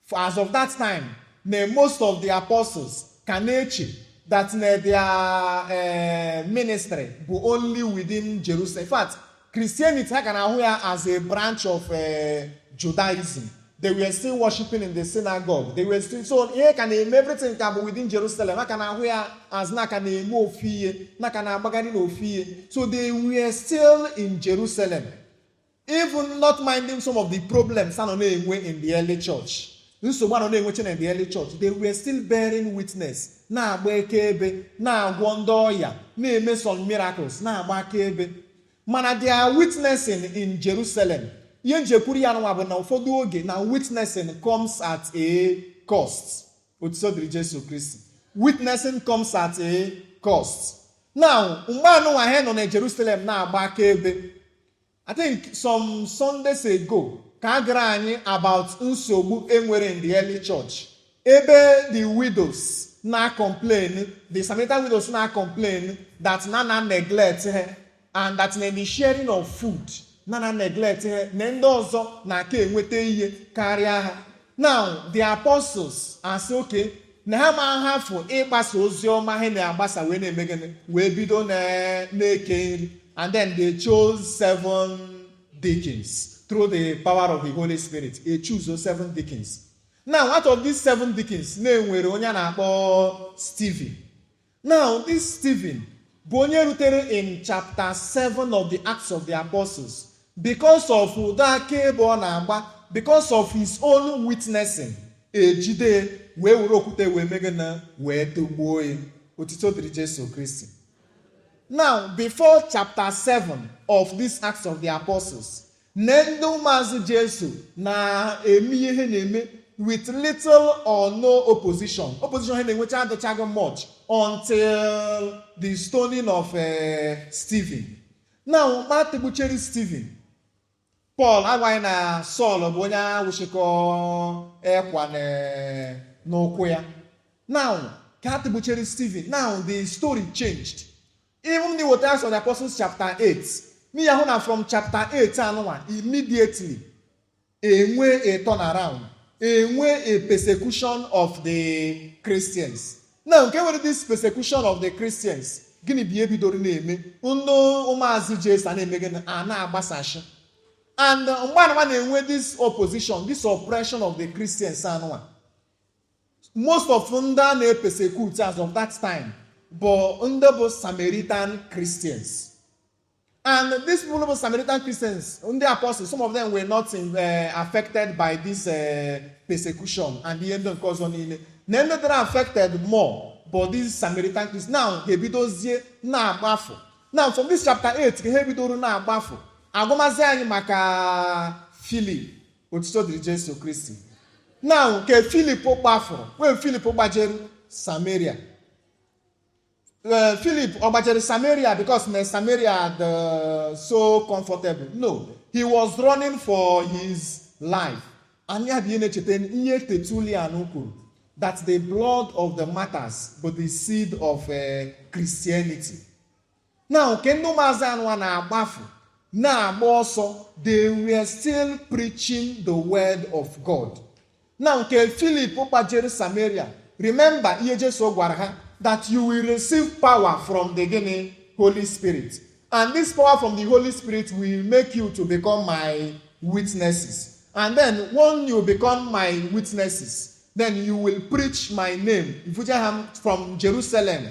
B: For as of that time, na most of the apostles ka na-eche that na their ministry bụ only within Jerusalem. In fact, Christianity, ha ka na-ahụ ya as a branch of Judaism. They were still worshiping in the synagogue. They were still, so ihe ka na-eme, everything ka bụ within Jerusalem. Ha ka na-ahụ ya as na ka na-eme ofu ihe, na ka na-agbagharị n'ofu ihe. So they were still in Jerusalem, even not minding some of the problems a nọ na-enwe in the early church, nsogbu a nọ na-enwecha na the early church. They were still bearing witness, na-agba akaebe, na-agwọ ndị ọya, na-eme some miracles, na-agba akaebe. Mana their witnessing in Jerusalem, ihe njekwuru ya nwa bụ na ụfọdụ oge na witnessing comes at a cost. Otuto dịrị Jesu Kristi. Witnessing comes at a cost. Now, mgbe anụnwa ha nọ na Jerusalem na-agba akaebe, I think some Sundays ago ka a gara anyị about nsogbu enwere in the early church, ebe the widows na complain, the Samaritan widows na complain that na na neglect ha, and that na the sharing of food na na neglect ha, na ndị ọzọ na-aka enweta ihe karịa ha. Now, the apostles asị okay, na ha ma hafụ ịgbasa ozi ọma ha na-agbasa, wee na-eme gịnị? Wee bido na-eke nri. And then they chose seven deacons through the power of the Holy Spirit. They choose those seven deacons. Now, out of these seven deacons, na-enwere onye a na-akpọ Stephen. Now, this Stephen bụ onye rutere in chapter 7 of the Acts of the Apostles. Because of ụdọ akaebe ọ na-agba, because of his own witnessing, ejide wee were okwute wee mee gịnị? Wee togbuo ya. Otito dịrị Jesu Kristi. Now, before chapter 7 of this Acts of the Apostles, na ndị ụmụazụ Jesu na-eme ihe na-eme with little or no opposition. Opposition ha na-enwecha adịchaghị much until the stoning of Stephen. Now, mgbe atịgbuchere Stephen, Paul agwaghị na Saul bụ onye awụchikọ ekwa n'ụkwụ ya. Now, ka atịgbuchere Stephen, now the story changed. Even the Acts of the Apostles chapter 8, n'ihi ahụ na from chapter 8 anụnwa, immediately enwe a turnaround, enwe a persecution of the Christians. Now, nke nwere this persecution of the Christians, gịnị bụ ihe bidoro na-eme? Ndị ụmụazụ Jesu a na-eme gịnị? A na-agbasashi. And mgbe anụnwa na-enwe this opposition, this oppression of the Christians anụnwa, most of ndị a na-epersecute as of that time bụ ndị bụ Samaritan Christians. And these people bụ Samaritan Christians, ndị apostles, some of them were not affected by this persecution and ihe ndị nke ọzọ niile. Na ndị dịrị affected more bụ these Samaritan Christians. Now, ha ebidozie na-agbafu. Now, from this chapter 8 ka ha ebidoro na-agbafu. Agụmazi anyị maka Philip, otuto dịrị Jesu Kristi. Now, nke Philip gbafuru, when Philip gbajere Samaria, Philip ọ gbajere Samaria because na Samaria dị so comfortable? No, he was running for his life. And ya bụ ihe na-echeta ihe Tertullian kwuru, that the blood of the martyrs bụ the seed of Christianity. Now, nke ndị ụmụazị anụwa na-agbafu, na-agba ọsọ, they were still preaching the word of God. Now, nke Philip gbajere Samaria, remember ihe Jesu gwara ha, that you will receive power from the gịnị? Holy Spirit. And this power from the Holy Spirit will make you to become my witnesses. And then when you become my witnesses, then you will preach my name. Ifuche ha from Jerusalem,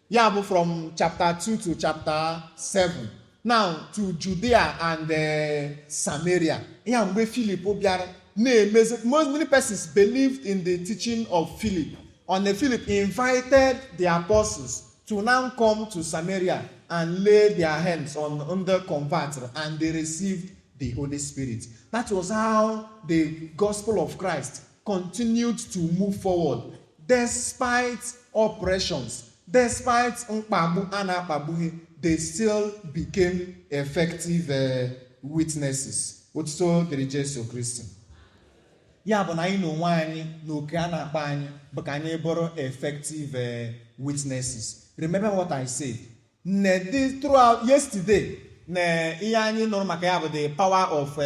B: ya bụ from chapter 2 to chapter 7. Now to Judea and Samaria. Ya mgbe Philip bịara na-emezi, most many persons believed in the teaching of Philip. And the Philip invited the apostles to now come to Samaria and lay their hands on the convert, and they received the Holy Spirit. That was how the gospel of Christ continued to move forward despite oppressions, despite mkpagbu a na-akpagbu ha, they still became effective witnesses. Otuto dịrị Jesu Kristi. Ya bụ na anyị na onwe anyị na oke a na-akpọ anyị bụ ka anyị bụrụ effective witnesses. Remember what I said. Ne throughout yesterday na ihe anyị nụrụ maka ya bụ the power of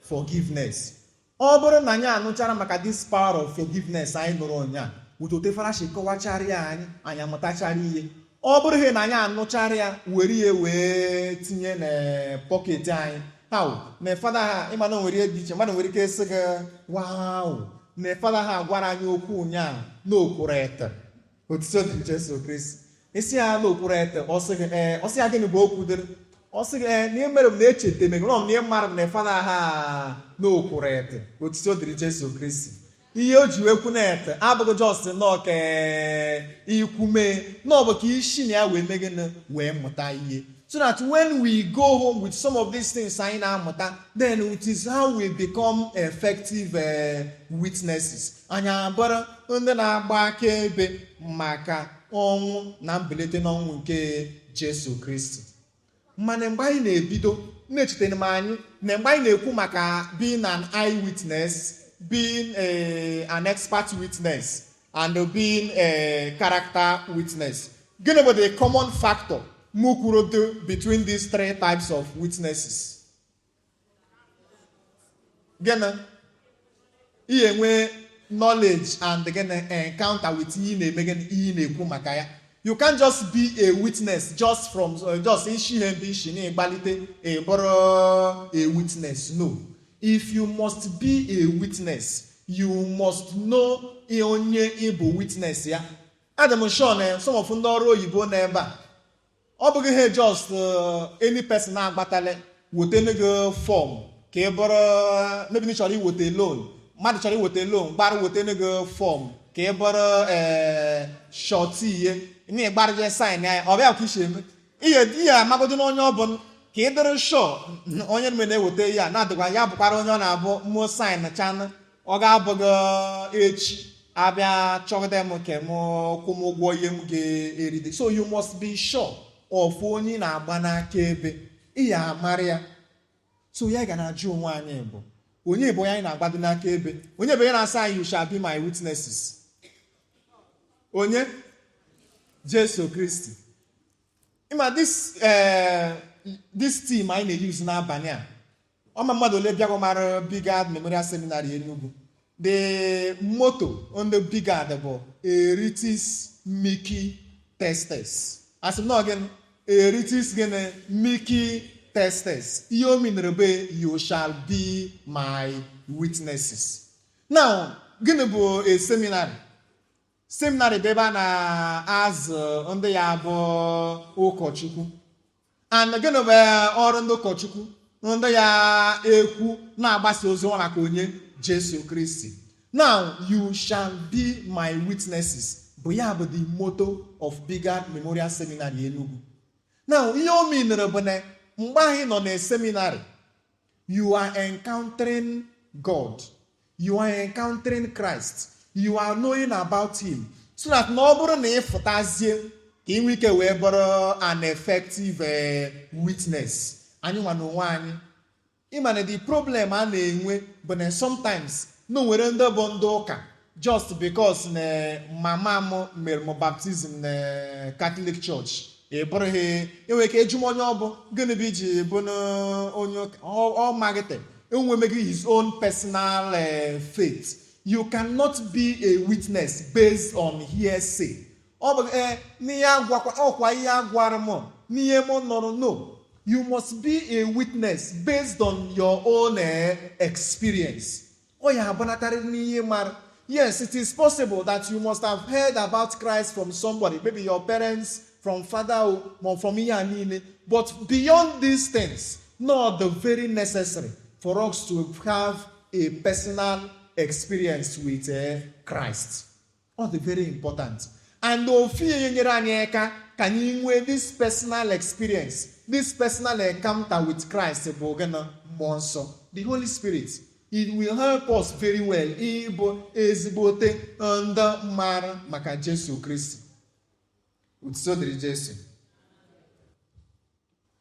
B: forgiveness. Ọ bụrụ na anyị anụchara maka this power of forgiveness anyị nụrụ ụnyaa, wutotefarashi kọwachara ya anyị, anyị amụtachara ihe. Ọ bụrụ ihe na anyị anụchara ya were ihe wee tinye na pocket anyị, how na fada ha ịma na o nwere ihe dị iche. Mmadụ nwere ike ịsị gị, "Wow, na fada ha gwara anyị okwu ụnyaa n'okwuru ete." Otuto dị Jesu Kristi. Isi ya n'okwuru ete, ọ sị gị ee. Ọ sị ya, "Gịnị bụ okwu dịrị?" Ọ sị gị, "Ee, na ihe mere m na-echeta emegị nọ m na ihe mara m na fada ha n'okwuru ete." Otuto dịrị Jesu Kristi. Ihe o ji wee kwu na ete abụghị just nọọ ka ikwu mee, na ọ bụ ka isi na ya wee mee gịnị? Wee mụta ihe, so that when we go home with some of these things anyị na-amụta, then it is how we become effective witnesses. Anyị abụrụ ndị na-agba akaebe maka ọnwụ na mbilite n'ọnwụ nke Jesu Kristi. Mana mgbe anyị na-ebido na-echetara m anyị na mgbe anyị na-ekwu maka being an eyewitness, being an expert witness and being a character witness, gịnị bụ the common factor mụ kwuru dị between these three types of witnesses? Gịnị? Ihe nwee knowledge and gịnị? Encounter with ihe ị na-eme gịnị? Ihe ị na-ekwu maka ya. You can't just be a witness just from just isi ihe ndị isi na-ịgbalite ị bụrụ a witness. No, if you must be a witness, you must know onye ịbụ witness ya. Adị m sure na some of ndị ọrụ oyibo n'ebe a, ọ bụghị ihe just any person na-agbatali wetene gị form ka ị bụrụ, maybe ị chọrọ iweta loan, mmadụ chọrọ iweta loan, gbara wetene gị form ka ị bụrụ ee surety ihe na ịgbara je sign ya. Ọ bịa ka isi eme. Ihe ihe amagodo na onye ọ bụ ka ị dịrị sure onye mere na-eweta ihe a na-adịkwa ya bụkwara onye ọ na-abụ mụ sign chan, ọ ga-abụghị echi abịa chọgide m ka m kwụ m ụgwọ ihe m ga-eride. So you must be sure of onye ị na-agba n'aka ebe ị ya amara ya. So ya ga na-ajụ onwe anyị bụ onye bụ onye anyị na-agbado n'aka ebe, onye bụ onye na-asị anyị, "You shall be my witnesses"? Onye? Jesu Kristi. Ịma this team anyị na-use n'abalị a, ọma mmadụ ole bịago mara Bigard Memorial Seminary Enugu? The motto ndị Bigard bụ "Eritis Mihi Testes". Asị m na ọ gịnị? Eritis gịnị? Mihi Testes. Ihe o minere bụ "You shall be my witnesses". Now, gịnị bụ a seminary? Seminary bụ ebe a na-azụ ndị ya bụ ụkọchukwu. And gịnị bụ ọrụ ndị ụkọchukwu? Ndị ya ekwu na-agbasa ozi ọma maka onye? Jesu Kristi. Now, "You shall be my witnesses" bụ ya bụ the motto of Bigard Memorial Seminary Enugu. Now, ihe o minere bụ na mgbe anyị nọ na seminary, you are encountering God, you are encountering Christ, you are knowing about him, so that na ọ bụrụ na ị fụtazie ka ị nwee ike wee bụrụ an effective witness. Anyị nwa n'onwe anyị, ịma na the problem a na-enwe bụ na sometimes na o nwere ndị bụ ndị ụka just because na mama m mere m baptism na Catholic Church. Ị bụrụghị enwere ike ịjụ m onye ọ bụ, gịnị bụ iji bụ na onye ụka? Ọ maghịte enwemeghị his own personal faith. You cannot be a witness based on hearsay. Ọ bụ n'ihe agwakwa ọkwa ihe agwara m n'ihe m nọrọ. No, you must be a witness based on your own experience. Ọ ya abụnatarịrị n'ihe mara. Yes, it is possible that you must have heard about Christ from somebody, maybe your parents, from father or from ihe a niile, but beyond these things, not the very necessary for us to have a personal experience with Christ. Ọ dị very important. And ofu ihe nyere anyị aka ka anyị nwee this personal experience, this personal encounter with Christ bụ gịnị? Mmụọ Nsọ, the Holy Spirit. It will help us very well ịbụ ezigbote ndị mara maka Jesu Kristi. Otuto dịrị Jesu.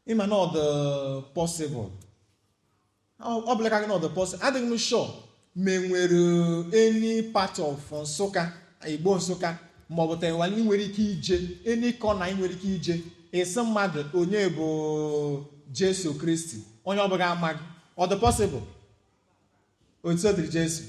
B: Ịma na ọ dị possible, ọ bụla ka gị na ọ dị possible, adịghị m sure ma enwere any part of Nsụka, Igbo Nsụka maọbụ Taiwan ị nwere ike ije, any corner ị nwere ike ije, ịsị mmadụ onye bụ Jesu Kristi, onye ọbụla amaghị. Ọ dị possible? Otu dịrị Jesu.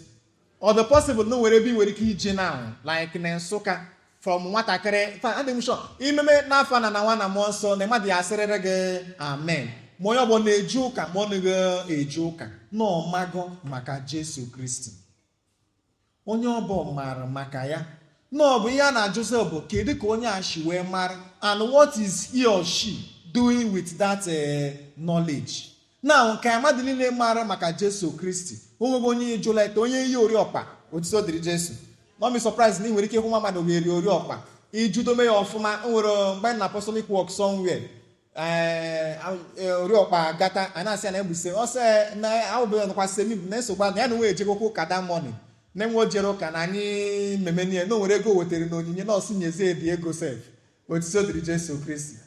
B: Ọ dị possible na o nwere ebe ị nwere ike ije now, like na Nsụka, from nwatakịrị? Adịghị m sure. Imeme n'afọ na nwa na Mmụọ Nsọ na mmadụ ya asịrịrị gị amen, ma onye ọbụla na-eje ụka ma ọ naghị eje ụka na ọmagọ maka Jesu Kristi, onye ọbụ maara maka ya na ọ bụ ihe a na-ajụzi bụ kedu ka onye a shi wee mara, and what is he or she doing with that knowledge? Now, nke mmadụ niile mara maka Jesu Kristi, o nweghị onye jụla ete onye ihe oriọkpa. Otuto dịrị Jesu. No be surprise na ị nwere ike ịhụ nwa mmadụ ga-eri oriọkpa ijudome ya ọfụma. O nwere mgbe na apostolic work somewhere, ee, oriọkpa gata a na-asị ya na egbuse ọsọ na ahụbeghị semi na nsogbu na ya na nwe ejegokwa ụka that morning, na enwe jere ụka na anyị mmemme niile na o nwere ego wetere na onyinye na ọsị nyezie ebi ego sef. Otuto dịrị Jesu Kristi.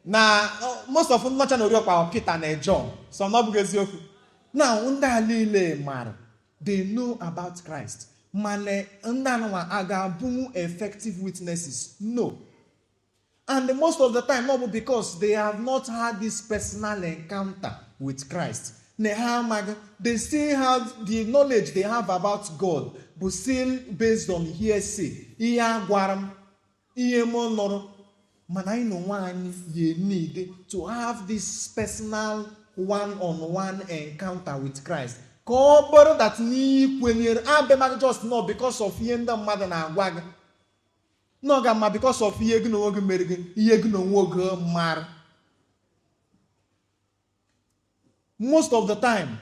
B: Na most of nnọcha na oriọkpa Peter na John so na ọ bụghị eziokwu na ndị a niile mara, they know about Christ, mana ndị anụnwa a ga-abụnwu effective witnesses? No. And most of the time, no bụ because they have not had this personal encounter with Christ na ha amaghị. They still have the knowledge they have about God but still based on hearsay, ihe a gwara m, ihe m nụrụ. Mana anyị na onwe anyị ye need to have this personal one-on-one encounter with Christ ka ọ bụrụ that n'ihe kwenyere abịamaghị just not because of ihe ndị mmadụ na-agwa gị na ọ ga-ama, because of ihe gị na onwe gị mere gị, ihe gị na onwe gị mara. Most of the time,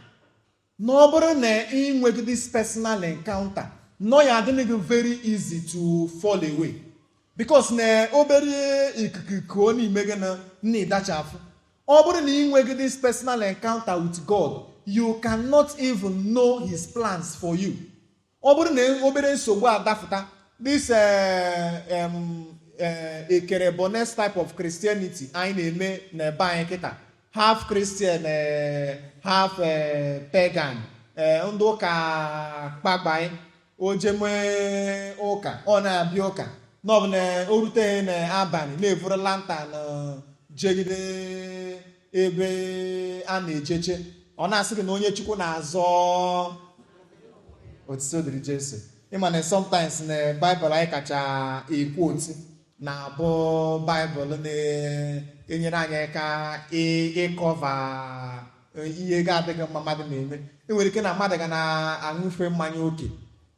B: na ọ bụrụ na ị nweghị this personal encounter, nọ ya adịghị gị very easy to fall away. Because na obere ikuku kuo n'ime gị na ịdachafụ. Ọ bụrụ na ị nweghị this personal encounter with God, you cannot even know his plans for you. Ọ bụrụ na obere nsogbu adafụta, this ekere bones type of Christianity anyị na-eme n'ebe anyị kịta, half Christian, half pagan, ndị ụka kpagbai ojeme ụka, ọ na-abịa ụka n'ọbụ na o ruteghị n'abalị, na-evuru lantern jegide ebe a na-ejeche, ọ na-asị gị na onye Chukwu na-azọ. Otito dịrị Jesu. Ịma na sometimes na Baịbụl anyị kacha ekwu otu na-abụ Baịbụl na-enyere anyị aka ịcover ihe ga-adịghị mma mmadụ na-eme. Enwere ike na mmadụ ga na-aṅụfe mmanya oke,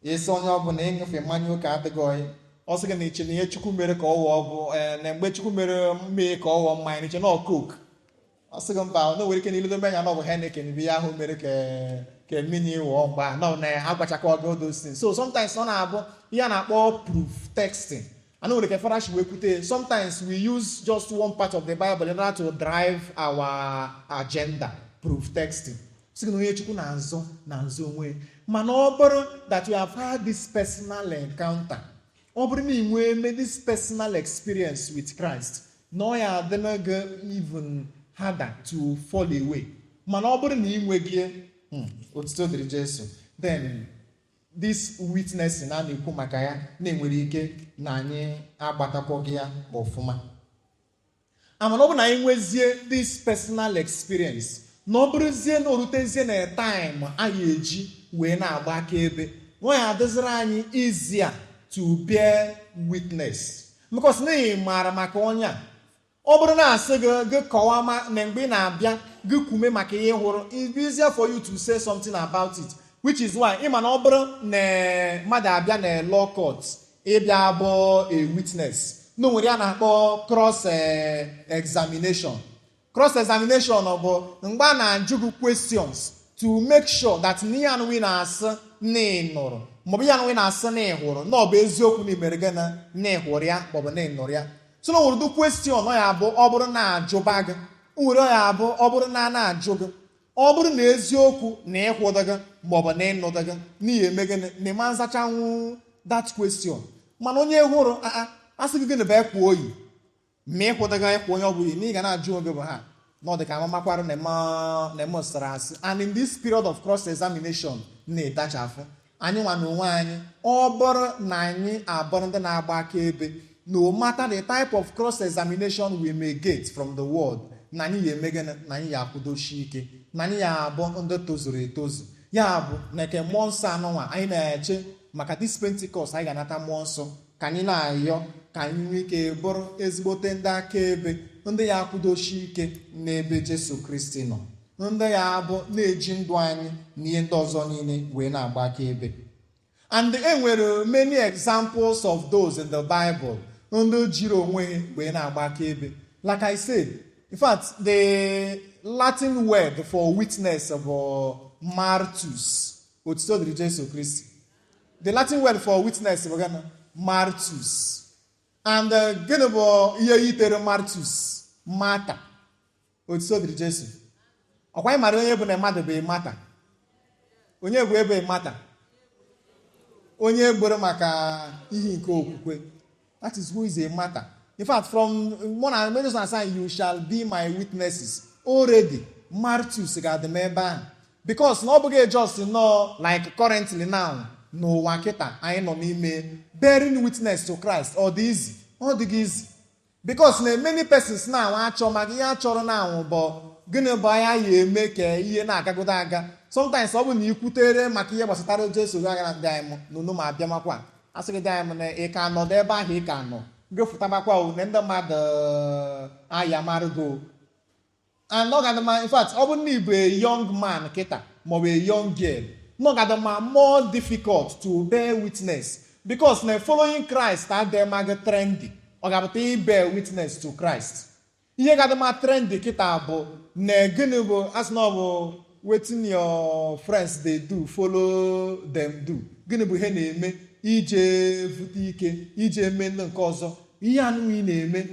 B: ịsị onye ọbụla ịṅụfe mmanya oke adịghị oyi, ọ sị gị na iche na ihe Chukwu mere ka ọ ghọọ bụ na mgbe Chukwu mere mmehie ka ọ ghọọ mmanya, na iche na ọ Coke. Ọ sị gị mba, na o nwere ike na iledobe anya na ọ bụ Heineken bụ ihe ahụ mere ka mmiri ghọọ mgbe a nọ na agwachakọ all those things. So sometimes ọ na-abụ ihe a na-akpọ proof texting. And nwere ike farashi wee kwute, sometimes we use just one part of the Bible in order to drive our agenda. Proof texting sị gị na onye Chukwu na-azọ na-azọ onwe. Mana ọ bụrụ that you have had this personal encounter, ọ bụrụ na ị nwee mee this personal experience with Christ, na ọ ya adịna gị even harder to fall away. Mana ọ bụrụ na ị nweghị, otuto dịrị Jesu, then this witnessing a na-ekwu maka ya na-enwere ike na anyị agbatakwaghị ya ọfụma. Amana ọ bụ na anyị nwezie this personal experience, na ọ bụrụzie na orutezie na time anyị eji wee na-agba akaebe, nwa ya adịziri anyị easier to bear witness, because n'ihi maara maka onye a. Ọ bụrụ na asị gị, gị kọwaa ma na mgbe ị na-abịa gị kwume maka ihe ị hụrụ, it's easier for you to say something about it, which is why ịma na ọ bụrụ na mmadụ abịa na law court ịbịa bụ a witness, na o nwere ya na-akpọ cross examination. Cross examination bụ mgbe a na-ajụ gị questions to make sure that na ihe anụnwa ị na-asị na ị nụrụ, maọbụ ihe anụnwa ị na-asị na ị hụrụ, na ọ bụ eziokwu na imere gị na ị hụrụ ya maọbụ na ị nụrụ ya. So na o nwere ụdị question ọ ya bụ ọ bụrụ na ajụba gị, o nwere ọ ya bụ ọ bụrụ na a na-ajụ gị, ọ bụrụ na eziokwu na ịkwụdụ gị maọbụ na ịnụdụ gị n'ihi eme gịnị na ịma nzachanwu that question. Mana onye hụrụ aa asị gị, gịnị bụ ekwa oyi, ma ịkwụdụ gị ekwa onye ọ bụla, na ị ga na-ajụ oge bụ ha na ọ dị ka amamakwarụ na eme sara asị. And in this period of cross examination na-etachafụ anyị nwa na onwe anyị. Ọ bụrụ na anyị abụrụ ndị na-agba akaebe, no matter the type of cross examination we may get from the world, na anyị ya eme gịnị? Na anyị ya akwụdochi ike, na anyị ya abụ ndị tozuru etozu. Ya bụ na eke mmụọ nsọ anụnwa anyị na-eche maka this Pentecost, anyị ga-anata mmụọ nsọ, ka anyị na-ayọ ka anyị nwee ike bụrụ ezigbote ndị akaebe, ndị ya akwụdochi ike n'ebe Jesu Kristi nọ, ndị ya abụ na-eji ndụ anyị na ihe ndị ọzọ niile wee na-agba akaebe. And e nwere many examples of those in the Bible ndị jiri onwe ha wee na-agba akaebe. Like I said, in fact, the Latin word for witness bụ martus. Otuto dịrị Jesu Kristi. The Latin word for witness bụ gịnị? Martus. And gịnị bụ ihe yitere martus? Martyr. Otuto dịrị Jesu. Ọkwa ị mara onye bụ na mmadụ bụ martyr? Onye bụ ebe martyr? Onye gboro maka ihe nke okwukwe. That is who is a martyr. In fact, from more than many and "You shall be my witnesses," already martus ga-adị m ebe ahụ, because na ọ bụghị just nọ like currently now n'ụwa kịta anyị nọ n'ime, bearing witness to Christ, ọ dị easy? Ọ dịghị easy, because na many persons now achọ maka ihe achọrọ na bụ gịnị bụ anya ya eme ka ihe na-agagodo aga. Sometimes ọ bụ na ikwutere maka ihe gbasatara Jesu gị aga na ndị anyị mụ na ma abịa makwa asị gị dị anyị mụ na ị ka nọdụ ebe ahụ, ị ka nọ gofụtabakwa o na ndị mmadụ aya marụgo. And ọ ga-adị mma, in fact, ọ bụrụ na ị bụ a young man kịta maọbụ a young girl, na ọ ga-adị mma more difficult to bear witness, because na following Christ adịghị ma gị trendy. Ọ ga-apụta i-bear witness to Christ, ihe ga-adị mma trendy kịta bụ na gịnị bụ asị na ọ bụ wetin your friends dey do, follow them do. Gịnị bụ ihe na-eme ije vute ike ije mee ndị nke ọzọ? Ihe anụ ị na-eme,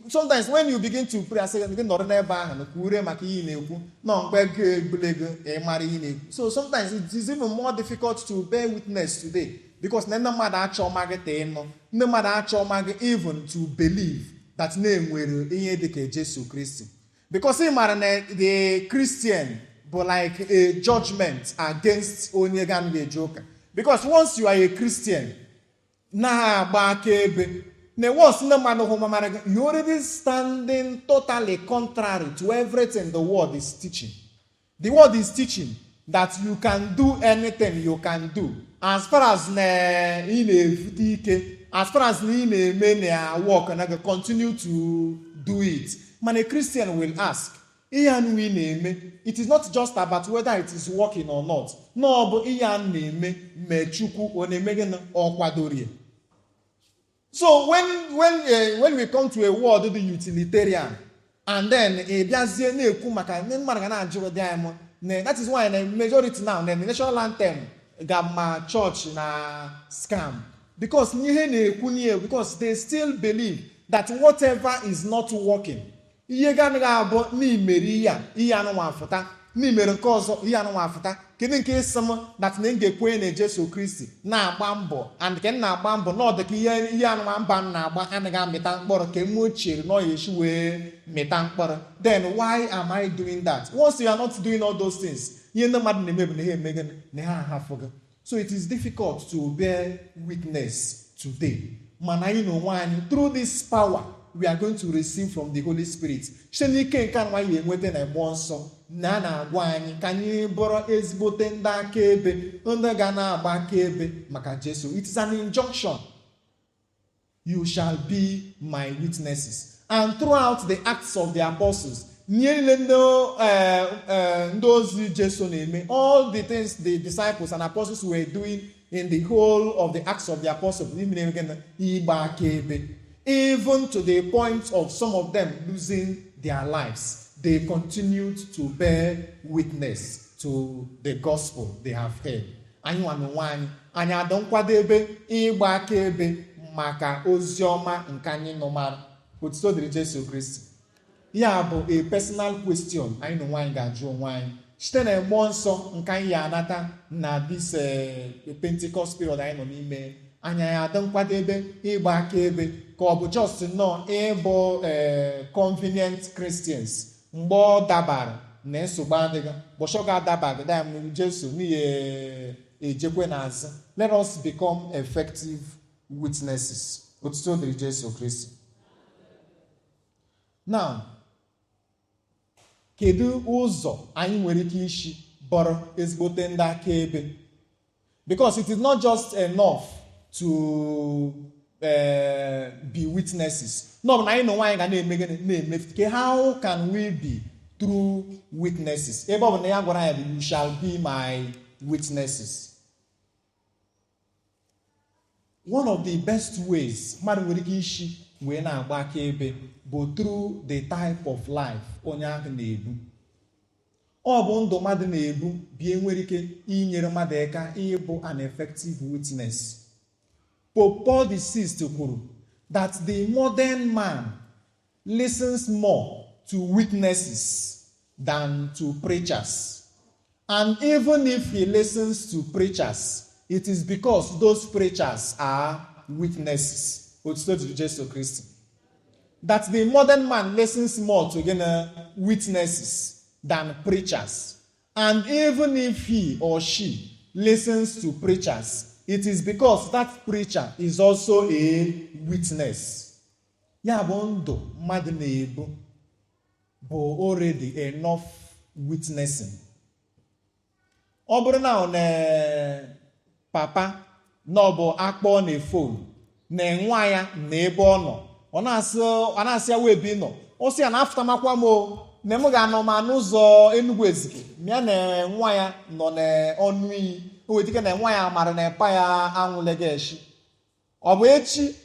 B: sometimes when you begin to pray, asị gị nọrọ n'ebe ahụ na kwure maka ihe ị na-ekwu nọ mgbe go egbulego ịmara ihe ị na-ekwu. So sometimes it is even more difficult to bear witness today because na ndị mmadụ achọ ma gị ta ịnụ, ndị mmadụ achọ ma gị even to believe that na-enwere ihe dịka Jesu Kristi, because ị mara na the Christian bụ like a judgment against onye ga eje ụka, because once you are a Christian na-agba akaebe na once ndị mmadụ hụ mamara gị, you already standing totally contrary to everything the world is teaching. The world is teaching that you can do anything you can do as far as na ị na-evute ike, as far as na ị na-eme na work na gị, continue to do it. Mana a Christian will ask, ihe anụ ị na-eme, it is not just about whether it is working or not, na ọ bụ ihe a na-eme mee Chukwu ọ na-eme gịnị, ọ kwadorie. So when we come to a world dị utilitarian and then ị bịazie na-ekwu maka ndị mmadụ ga na-ajụ dị anyị mụ na that is why na majority now na the national anthem ga ma church na scam, because ihe na-ekwu n'ihe, because they still believe that whatever is not working, ihe ga anaghị abụ n'imere ihe a, ihe anụnwa afụta, n'imere nke ọzọ, ihe anụnwa afụta. Kedu nke ịsị m that na m ga-ekwenye na Jesu Kristi na-agba mbọ, and nke m na-agba mbọ na ọ dị ka ihe anụnwa mba m na-agba anaghị amịta mkpọrọ ka m chere na ọ ya esi wee mịta mkpọrọ? Then why am I doing that? Once you are not doing all those things, ihe ndị mmadụ na-eme bụ na ha eme gịnị, na ha ahafụ gị. So it is difficult to bear witness today, mana anyị na onwe anyị, through this power we are going to receive from the Holy Spirit, site n'ike nke anụ anyị enweta na Mmụọ Nsọ, na a na-agwa anyị ka anyị bụrụ ezigbote ndị akaebe, ndị ga na-agba akaebe maka Jesu. It is an injunction: "You shall be my witnesses." And throughout the Acts of the Apostles, ihe niile ndị ozi Jesu na-eme, all the things the disciples and apostles were doing in the whole of the Acts of the Apostles, n'ime na gịnị? Ịgba akaebe. Even to the point of some of them losing their lives, they continued to bear witness to the gospel they have heard. Anyị nwa n'onwe anyị, anyị adị nkwadebe ịgba akaebe maka ozi ọma nke anyị nụmara? Otuto dịrị Jesu Kristi. Ya bụ a personal question anyị na onwe anyị ga-ajụ onwe anyị site na Mmụọ Nsọ nke anyị ya anata na this Pentecost period anyị nọ n'ime. Anyị adị nkwadebe ịgba akaebe, ka ọ bụ just nnọọ ịbụ convenient Christians mgbe ọ dabara na nsogbu adịghị, bọchọ ga-adabaghị dam Jesu n'ihi ejekwe n'azụ? Let us become effective witnesses. Otuto dịrị Jesu Kristi. Now, kedu ụzọ anyị nwere ike isi bụrụ ezigbote ndị akaebe? Because it is not just enough to be witnesses, no, bụ na anyị na onwe anyị ga na-eme gịnị, na-eme ke. How can we be true witnesses, ebe ọ bụ na ya gwara anyị bụ, "You shall be my witnesses"? One of the best ways mmadụ nwere ike isi wee na-agba akaebe bụ through the type of life onye ahụ na-ebu. Ọ bụ ndụ mmadụ na-ebu bie nwere ike inyere mmadụ aka ịbụ an effective witness. Pope Paul VI kwuru that the modern man listens more to witnesses than to preachers, and even if he listens to preachers, it is because those preachers are witnesses. Otuto dịrị Jesu Kristi. That the modern man listens more to gịnị, witnesses than preachers, and even if he or she listens to preachers, it is because that preacher is also a witness. Ya bụ ndụ mmadụ na-ebu bụ already enough witnessing. Ọ bụrụ na ọ na papa na ọ bụ akpọ na phone na nwa ya na ebe ọ nọ, ọ na-asị ya wee ebe ị nọ, ọ sị ya na afụtamakwa m o na m ga-anọ ma n'ụzọ Enugu Ezike, ma ya na nwa ya nọ n'ọnụ iyi, o nwere ike na nwa ya mara na pa ya anwụleghị echi. Ọ bụ echi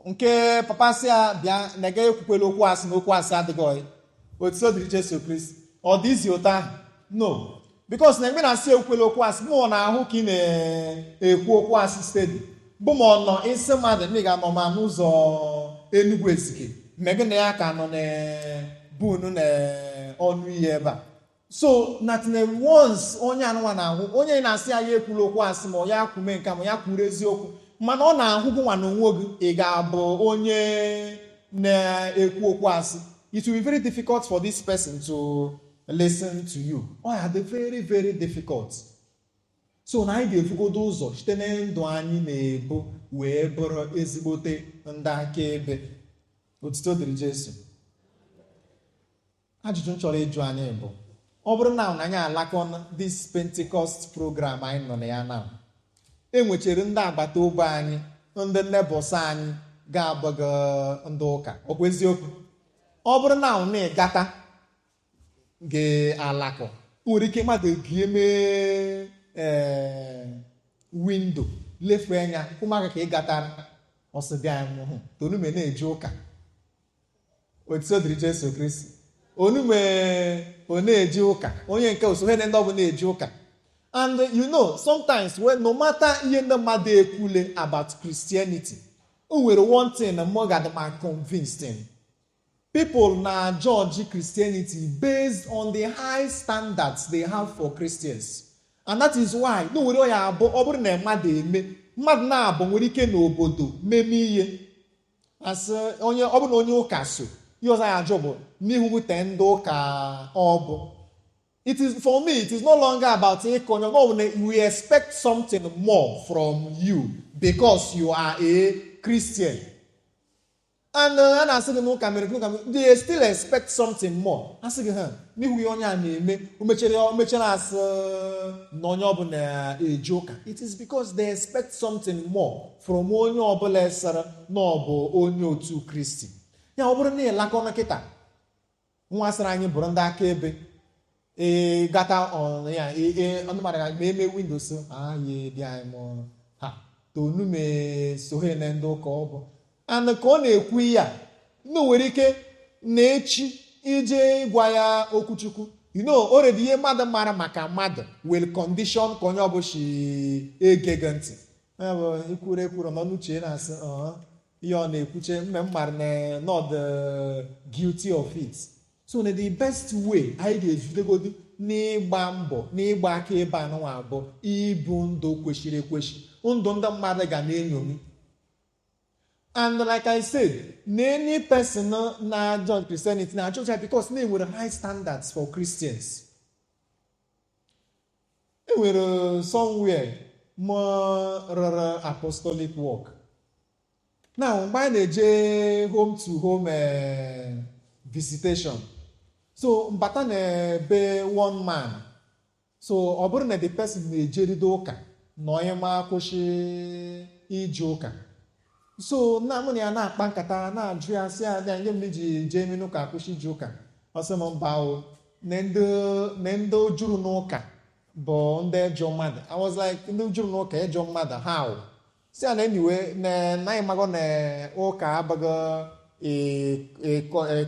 B: nke papa sị ya bịa na ga ekwukwela okwu asị na okwu asị adịghị ọyị. Otuto dịrị Jesu Kristi. Ọ dịzi ụtọ ahụ? No, because na mgbe na-asị ekwukwela okwu asị, bụ ọ na-ahụ ka ị na-ekwu okwu asị steady, bụ ma ọ nọ isi mmadụ na ị ga-anọ ma n'ụzọ. Enugu Ezike, megị na ya ka nọ na bunu na ọnụ iyi ebe a. So na tinye once onye anụnwa na-ahụ onye na-asị ya, ya ekwula okwu asị, ma ya kwume nke ma ya kwuru eziokwu, mana ọ na-ahụ gị nwa na onwe gị, ị ga-abụ onye na-ekwu okwu asị, it will be very difficult for this person to listen to you. Ọ ya dị very, very difficult. So na anyị ga-efugodo ụzọ site na ndụ anyị na-ebu wee bụrụ ezigbote ndị akaebe. Otuto dịrị Jesu. Ajụjụ m chọrọ ịjụ anyị bụ, ọ bụrụ na anyị alakọ this Pentecost program anyị nọ na ya na enwechere ndị agbata obi anyị, ndị neighbours anyị ga-abụghị ndị ụka, ọkwa eziokwu? Ọ bụrụ na na ịgata ga-alakọ, nwere ike mmadụ ga-eme ee window lefu anya ụmụaka ka ị gatara ọsị bịa anyị hụ tonume na-eje ụka. Otuto dịrị Jesu Kristi. Onume ọ na-eje ụka, onye nke osohe ndị ọ bụ na-eje ụka. And sometimes when no matter ihe ndị mmadụ ekwule about Christianity, o nwere one thing mụ ga ma convinced in: people na judge Christianity based on the high standards they have for Christians. And that is why no nwere ya abụ, ọ bụrụ na mmadụ eme, mmadụ na-abụ nwere ike n'obodo meme ihe, asị onye ọ bụrụ na onye ụka so, ihe ọzọ ya ajụ bụ n'ihu wute ndị ụka ọ bụ. It is, for me, it is no longer about ịkọ onye ọ bụ na we expect something more from you because you are a Christian. And a na-asị gị n'ụka mere, ụka mere, they still expect something more. Asị gị ha n'ihu ihe onye a na-eme, o mechere asị na onye ọbụla eje ụka. It is because they expect something more from onye ọbụla sara na ọ bụ onye otu Kristi. Ya ọ bụrụ na ịlakọ kịta nwa sara anyị bụrụ ndị akaebe, ee gata ya ee ọnụ mara ma eme windows anyị dị anyị mụ ha tonume sohe na ndị ụka ọ bụ. And ka ọ na-ekwu ihe a na nwere ike na echi ije gwa ya okwuchukwu, already ihe mmadụ mara maka mmadụ will condition ka onye ọbụla si ege gị ntị. Ya bụ ikwuru ekwuru nọ n'uche na-asị, ihe ọ na-ekwuche mme m mara na not guilty of it. So na the best way anyị ga-ejidegodi n'ịgba mbọ n'ịgba aka ebe anụnwa abụ ibu ndụ kwesịrị ekwesị, ndụ ndị mmadụ ga na-enyomi. And like I said, na any person na judge Christianity na judge ya because na enwere high standards for Christians. Enwere somewhere m rụrụ apostolic work. Now mgbe anyị na-eje home to home visitation, so mbata na ebe one man, so ọ bụrụ na the person na-ejeride ụka na onye ma kwụsị ije ụka, so na mụ na ya na-akpa nkata, na-ajụ ya, sị ya nye m iji jee eme n'ụka kwụsị ije ụka. Ọ sị m mba o, na ndị juru n'ụka bụ ndị ejọ mmadụ. I was like, ndị juru n'ụka ejọ mmadụ, how? Si ya na anyway, na anyị mago na ụka abụghị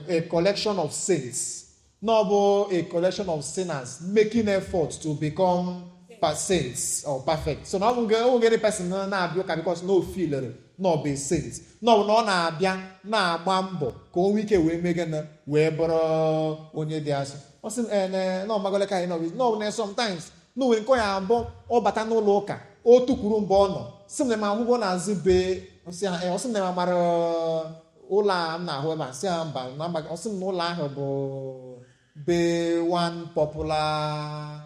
B: a collection of saints, na ọ bụ a collection of sinners making effort to become saints or perfect. So na ọ bụ gịnị person na-abịa ụka because na o feelere na ọ bụ a saint, na ọ bụ na ọ na-abịa na-agba mbọ ka o nwee ike wee mee gịnị, wee bụrụ onye dị asọ. Ọ sị m na ọmagole ka anyị nọ na ọ bụ na sometimes na o nwere nke ọ ya abụ ọ bata n'ụlọ ụka, o tukwuru mgbe ọ nọ, sị m na m ahụgwọ n'azụ be. Ọ sị ya, ọ sị m na m amara ụlọ a m na-ahụ ebe a. Sị ya mba, na amaghị. Ọ sị m na ụlọ ahụ bụ be one popular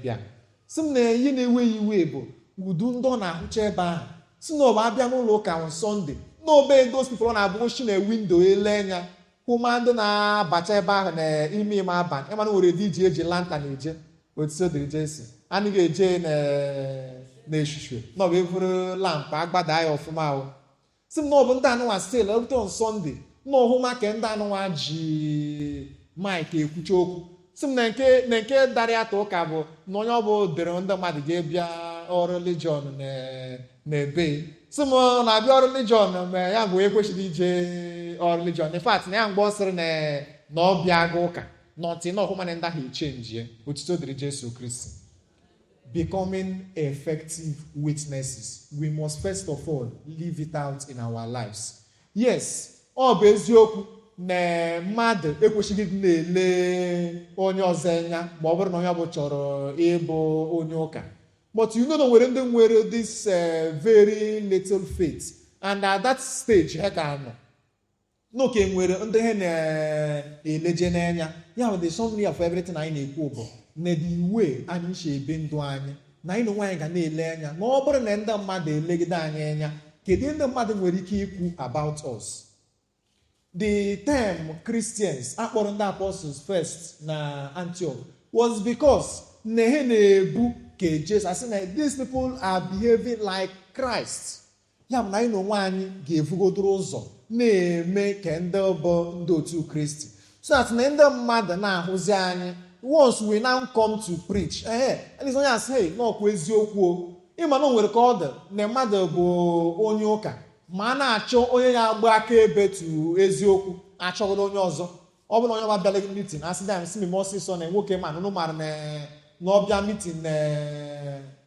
B: bịa, sị m na ihe na-ewe ya iwe bụ udu ndị ọ na-ahụcha ebe ahụ. Si na ọ bụ abịa n'ụlọ ụka on Sunday, na obe those people ọ na-abụ oshi na window ele anya hụma ndị na-abacha ebe ahụ na ime ime abalị, ịmana nwere dị iji eji lantern eje. Otuto dịrị Jesu. Anaghị eje na ehihie, na ọ bụ evuru lamp agbada ya ọfụma ahụ. Si m na ọ bụ ndị anụnwa still erute on Sunday na ọhụma ka ndị anụnwa ji mic ekwucha okwu. Si m na nke dara ya ụka bụ na onye ọ bụ dere ndị mmadụ ga-ebịa ọrụ religion na ebe. Si m na-abịa ọrụ religion ma ya bụ ekwesịrị ije ọrụ religion. In fact, na ya mgbe ọ sịrị na ọ bịa aga ụka na ọtị na ọhụma na ndị ahụ echenjie. Otuto dịrị Jesu Kristi. Becoming effective witnesses, we must first of all live it out in our lives. Yes, ọ bụ eziokwu na mmadụ ekwesịghị ịdị na-ele onye ọzọ anya ma ọ bụrụ na onye ọ bụ chọrọ ịbụ onye ụka, but you know na nwere ndị nwere this very little faith, and at that stage ha ka nọ n'oke nwere ndị ha na-eleje n'anya. Ya bụ, the summary of everything anyị na-ekwu bụ na the way anyị si ebi ndụ anyị, na anyị na onwe anyị ga na-ele anya na ọ bụrụ na ndị mmadụ elegide anyị anya, kedu ndị mmadụ nwere ike ikwu about us? The term Christians akpọrọ ndị apostles first na Antioch was because na ha na-ebu ka Jesu, asị na these people are behaving like Christ. Ya bụ na anyị na onwe anyị ga-evugodoro ụzọ na-eme ka ndị bụ ndị otu Kristi, so that na ndị mmadụ na-ahụzi anyị. Once we now come to preach, ee, at least onye asị, "Hey, n'ọkwa eziokwu o." Ịma na o nwere ka ọ dị na mmadụ bụ onye ụka, ma a na-achọ onye ya agba akaebe tu eziokwu, achọgoro onye ọzọ. Ọ bụrụ na onye ọba bịala meeting, asị dị sị meme ọsịsọ na nwoke ma nụnụ mara na ọbịa meeting na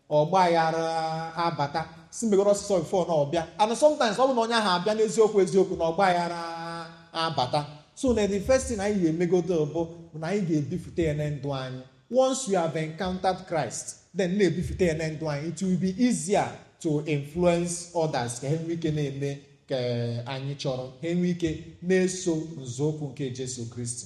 B: ọgba aghara abata, si megoro ọsịsọ before na ọbịa. And sometimes ọ bụ na onye ahụ abịa n'eziokwu eziokwu na ọgba aghara abata. So na the first thing anyị ga-emegodo bụ na anyị ga-ebifute ya na ndụ anyị. Once you have encountered Christ, then na-ebifute ya na ndụ anyị, it will be easier to influence others ka ha nwee ike na-eme ka anyị chọrọ, ha nwee ike na-eso nzọụkwụ nke Jesu Kristi.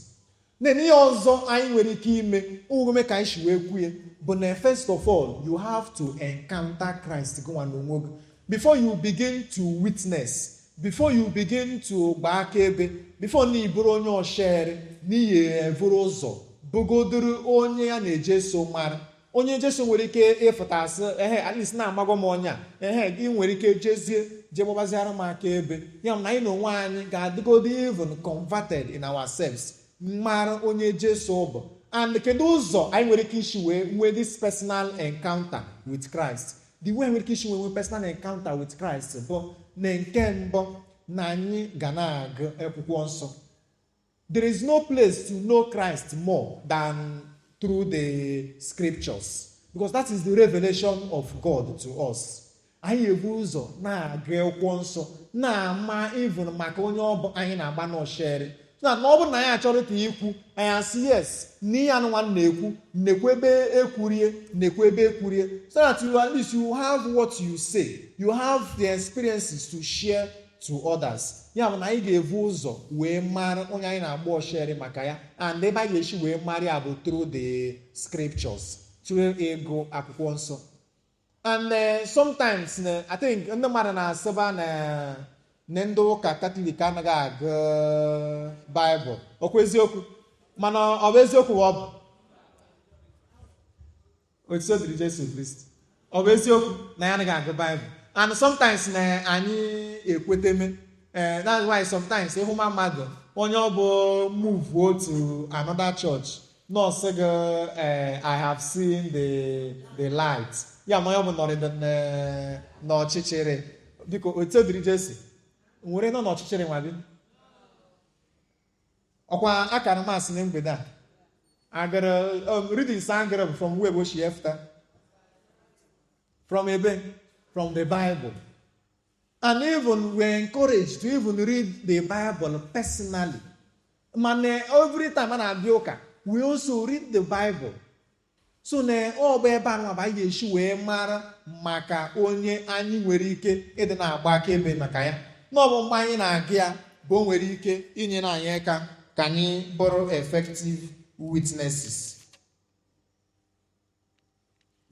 B: Na ihe ọzọ anyị nwere ike ime omume ka anyị si wee kwuye bụ na first of all, you have to encounter Christ gịnwa n'onwe gị before you begin to witness, before you begin to gbaa akaebe, before na ịbụrụ onye ọshere n'ihi evuru ụzọ bụgodoro onye ya na Jesu mara. Onye Jesu nwere ike ịfụta asị, "Ehe, at least na-amago m onye a." Ehe, gị nwere ike jezie jee gbabaziara m aka ebe ya na anyị na onwe anyị ga-adịgodo even converted in ourselves, mara onye Jesu bụ. And kedu ụzọ anyị nwere ike isi wee nwee this personal encounter with Christ? The way nwere ike isi wee nwee personal encounter with Christ bụ na nke mbụ, na anyị ga na-agụ Akwụkwọ Nsọ. There is no place to know Christ more than through the scriptures, because that is the revelation of God to us. Anyị ebu ụzọ na-agụ Akwụkwọ Nsọ, na-ama even maka onye ọ bụ anyị na-agba n'ọshere na ọ bụrụ na anyị achọrọ ka ikwu, anyị asị yes, n'ihe anụnwa na-ekwu, nekwu ebe ekwurie, nekwu ebe ekwurie, so that you, at least you have what you say, you have the experiences to share to others. Ya bụ na anyị ga-evu ụzọ wee mara onye anyị na-agba ọshere maka ya, and ebe anyị ga-esi wee mara ya bụ through the scriptures, through ịgụ Akwụkwọ Nsọ. And sometimes na I think ndị mmadụ na-asịba na ndị ụka Katọlik anaghị agụ Baịbụl. Ọkwa eziokwu? Mana ọ bụ eziokwu? Ọ bụ otuto dịrị Jesu Kristi. Ọ bụ eziokwu na ya anaghị agụ Baịbụl, and sometimes na anyị ekweteme. That's why sometimes ịhụma mmadụ onye ọ bụ move to another church, nọọsụ gị, "I have seen the light." Ya ma onye ọ bụ nọrọ n'ọchịchịrị. Biko, otuto dịrị Jesu. Nwere nọ n'ọchịchịrị nwa gị. Ọkwa akara Mass na mgbede a agara, readings agara bụ from where? Bụ efta from ebe? From the Bible. And even we're encouraged to even read the Bible personally. Mana every time a na-abịa ụka, we also read the Bible. So na ọ bụ ebe anụ bụ anyị ga-esi wee mara maka onye anyị nwere ike ịdị na-agba akaebe maka ya, na ọ bụ mgbe anyị na-agụ ya bụ o nwere ike inyere anyị aka ka anyị bụrụ effective witnesses.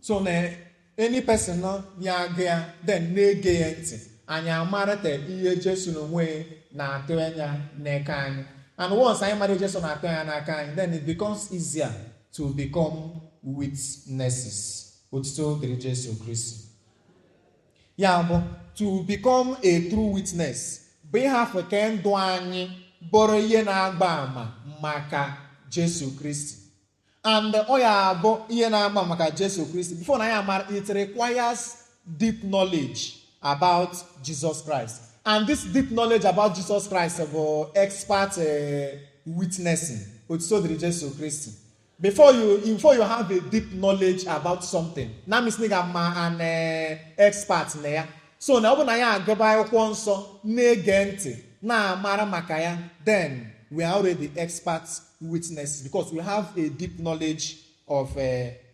B: So na any person nọ ya agụ ya, then na-ege ya ntị, anyị amarịta ihe Jesu n'onwe na-atụ anya n'aka anyị. And once anyị mara Jesu na-atụ anya n'aka anyị, then it becomes easier to become witnesses. Otuto dịrị Jesu Kristi. Ya bụ, to become a true witness bụ ịhafụ ka ndụ anyị bụrụ ihe na-agba ama maka Jesu Kristi. And ọ ya abụ ihe na-agba maka Jesu Kristi, before na ya amara, it requires deep knowledge about Jesus Christ. And this deep knowledge about Jesus Christ bụ expert witnessing. Otuto dịrị Jesu Kristi. Before you have a deep knowledge about something, na means na ma an expert na ya. So na ọ bụ na ya agụba Akwụkwọ Nsọ, na-ege ntị, Na-amara maka ya, then we are already expert witnesses because we have a deep knowledge of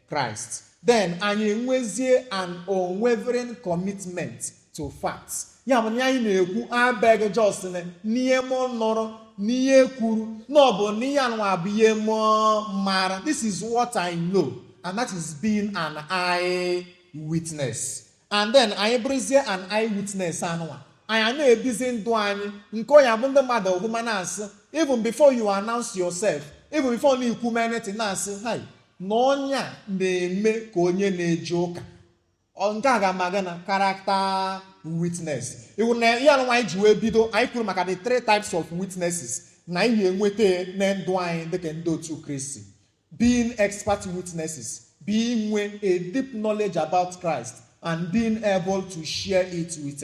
B: Christ. Then anyị enwezie an unwavering commitment to facts. Ya bụ na anyị na-ekwu abịaghị just n'ihe mụ nụrụ, n'ihe kwuru, na ọ bụ n'ihe anụnwa bụ ihe mụ mara. This is what I know, and that is being an eye witness. And then anyị bụrụzie an eye witness anụnwa, anyị na-ebizi ndụ anyị nke onye bụ ndị mmadụ ọhụma na-asị, even before you announce yourself, even before na ikwu anything, na-asị, "Hi, na onye a na-eme ka onye na-eje ụka." Nke a ga-ama gị na character witness. Iwu na ihe anụnwa anyị ji wee bido, anyị kwuru maka the three types of witnesses na anyị ga-enweta na ndụ anyị dịka ndị otu Kristi: being expert witnesses, being nwe a deep knowledge about Christ and being able to share it with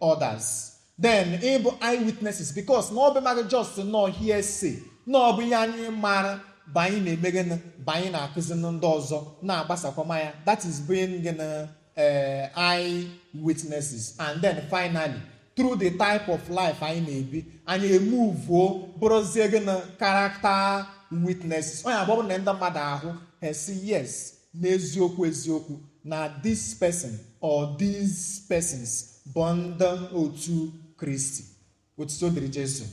B: others. Then ịbụ eyewitnesses, because na ọ bụ maghị just nọ hearsay, na ọ bụ ihe anyị mara bụ anyị na-eme gịnị, bụ anyị na-akụzi ndị ọzọ, na-agbasakwa ya. That is being gịnị, eye witnesses. And then finally, through the type of life anyị na-ebi, anyị emuvuo bụrụzie gịnị, character witnesses. Onye abụọ bụ na ndị mmadụ ahụ ha si, "Yes, n'eziokwu eziokwu, na this person or these persons bụ ndị otu Kristi." Otuto dịrị Jesu.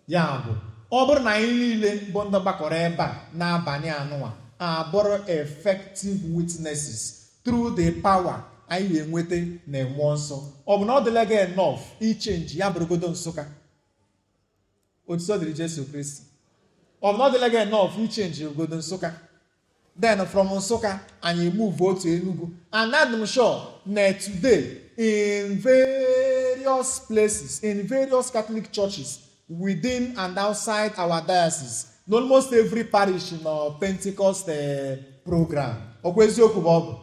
B: Ya bụ, ọ bụrụ na anyị niile bụ ndị gbakọrọ ebe a n'abalị anụnwa abụrụ effective witnesses through the power anyị ga-enweta na Mmụọ Nsọ, ọ bụ na ọ dịla gị enough ichange ya bụrụgodo Nsụka. Otuto dịrị Jesu Kristi. Ọ bụ na ọ dịla gị enough ichange ogodo Nsụka, then from Nsụka anyị move otu Enugu, and I'm sure na today in various places, in various Catholic churches within and outside our diocese, in almost every parish nọ Pentecost program. Ọkwa eziokwu bụ ọ bụ?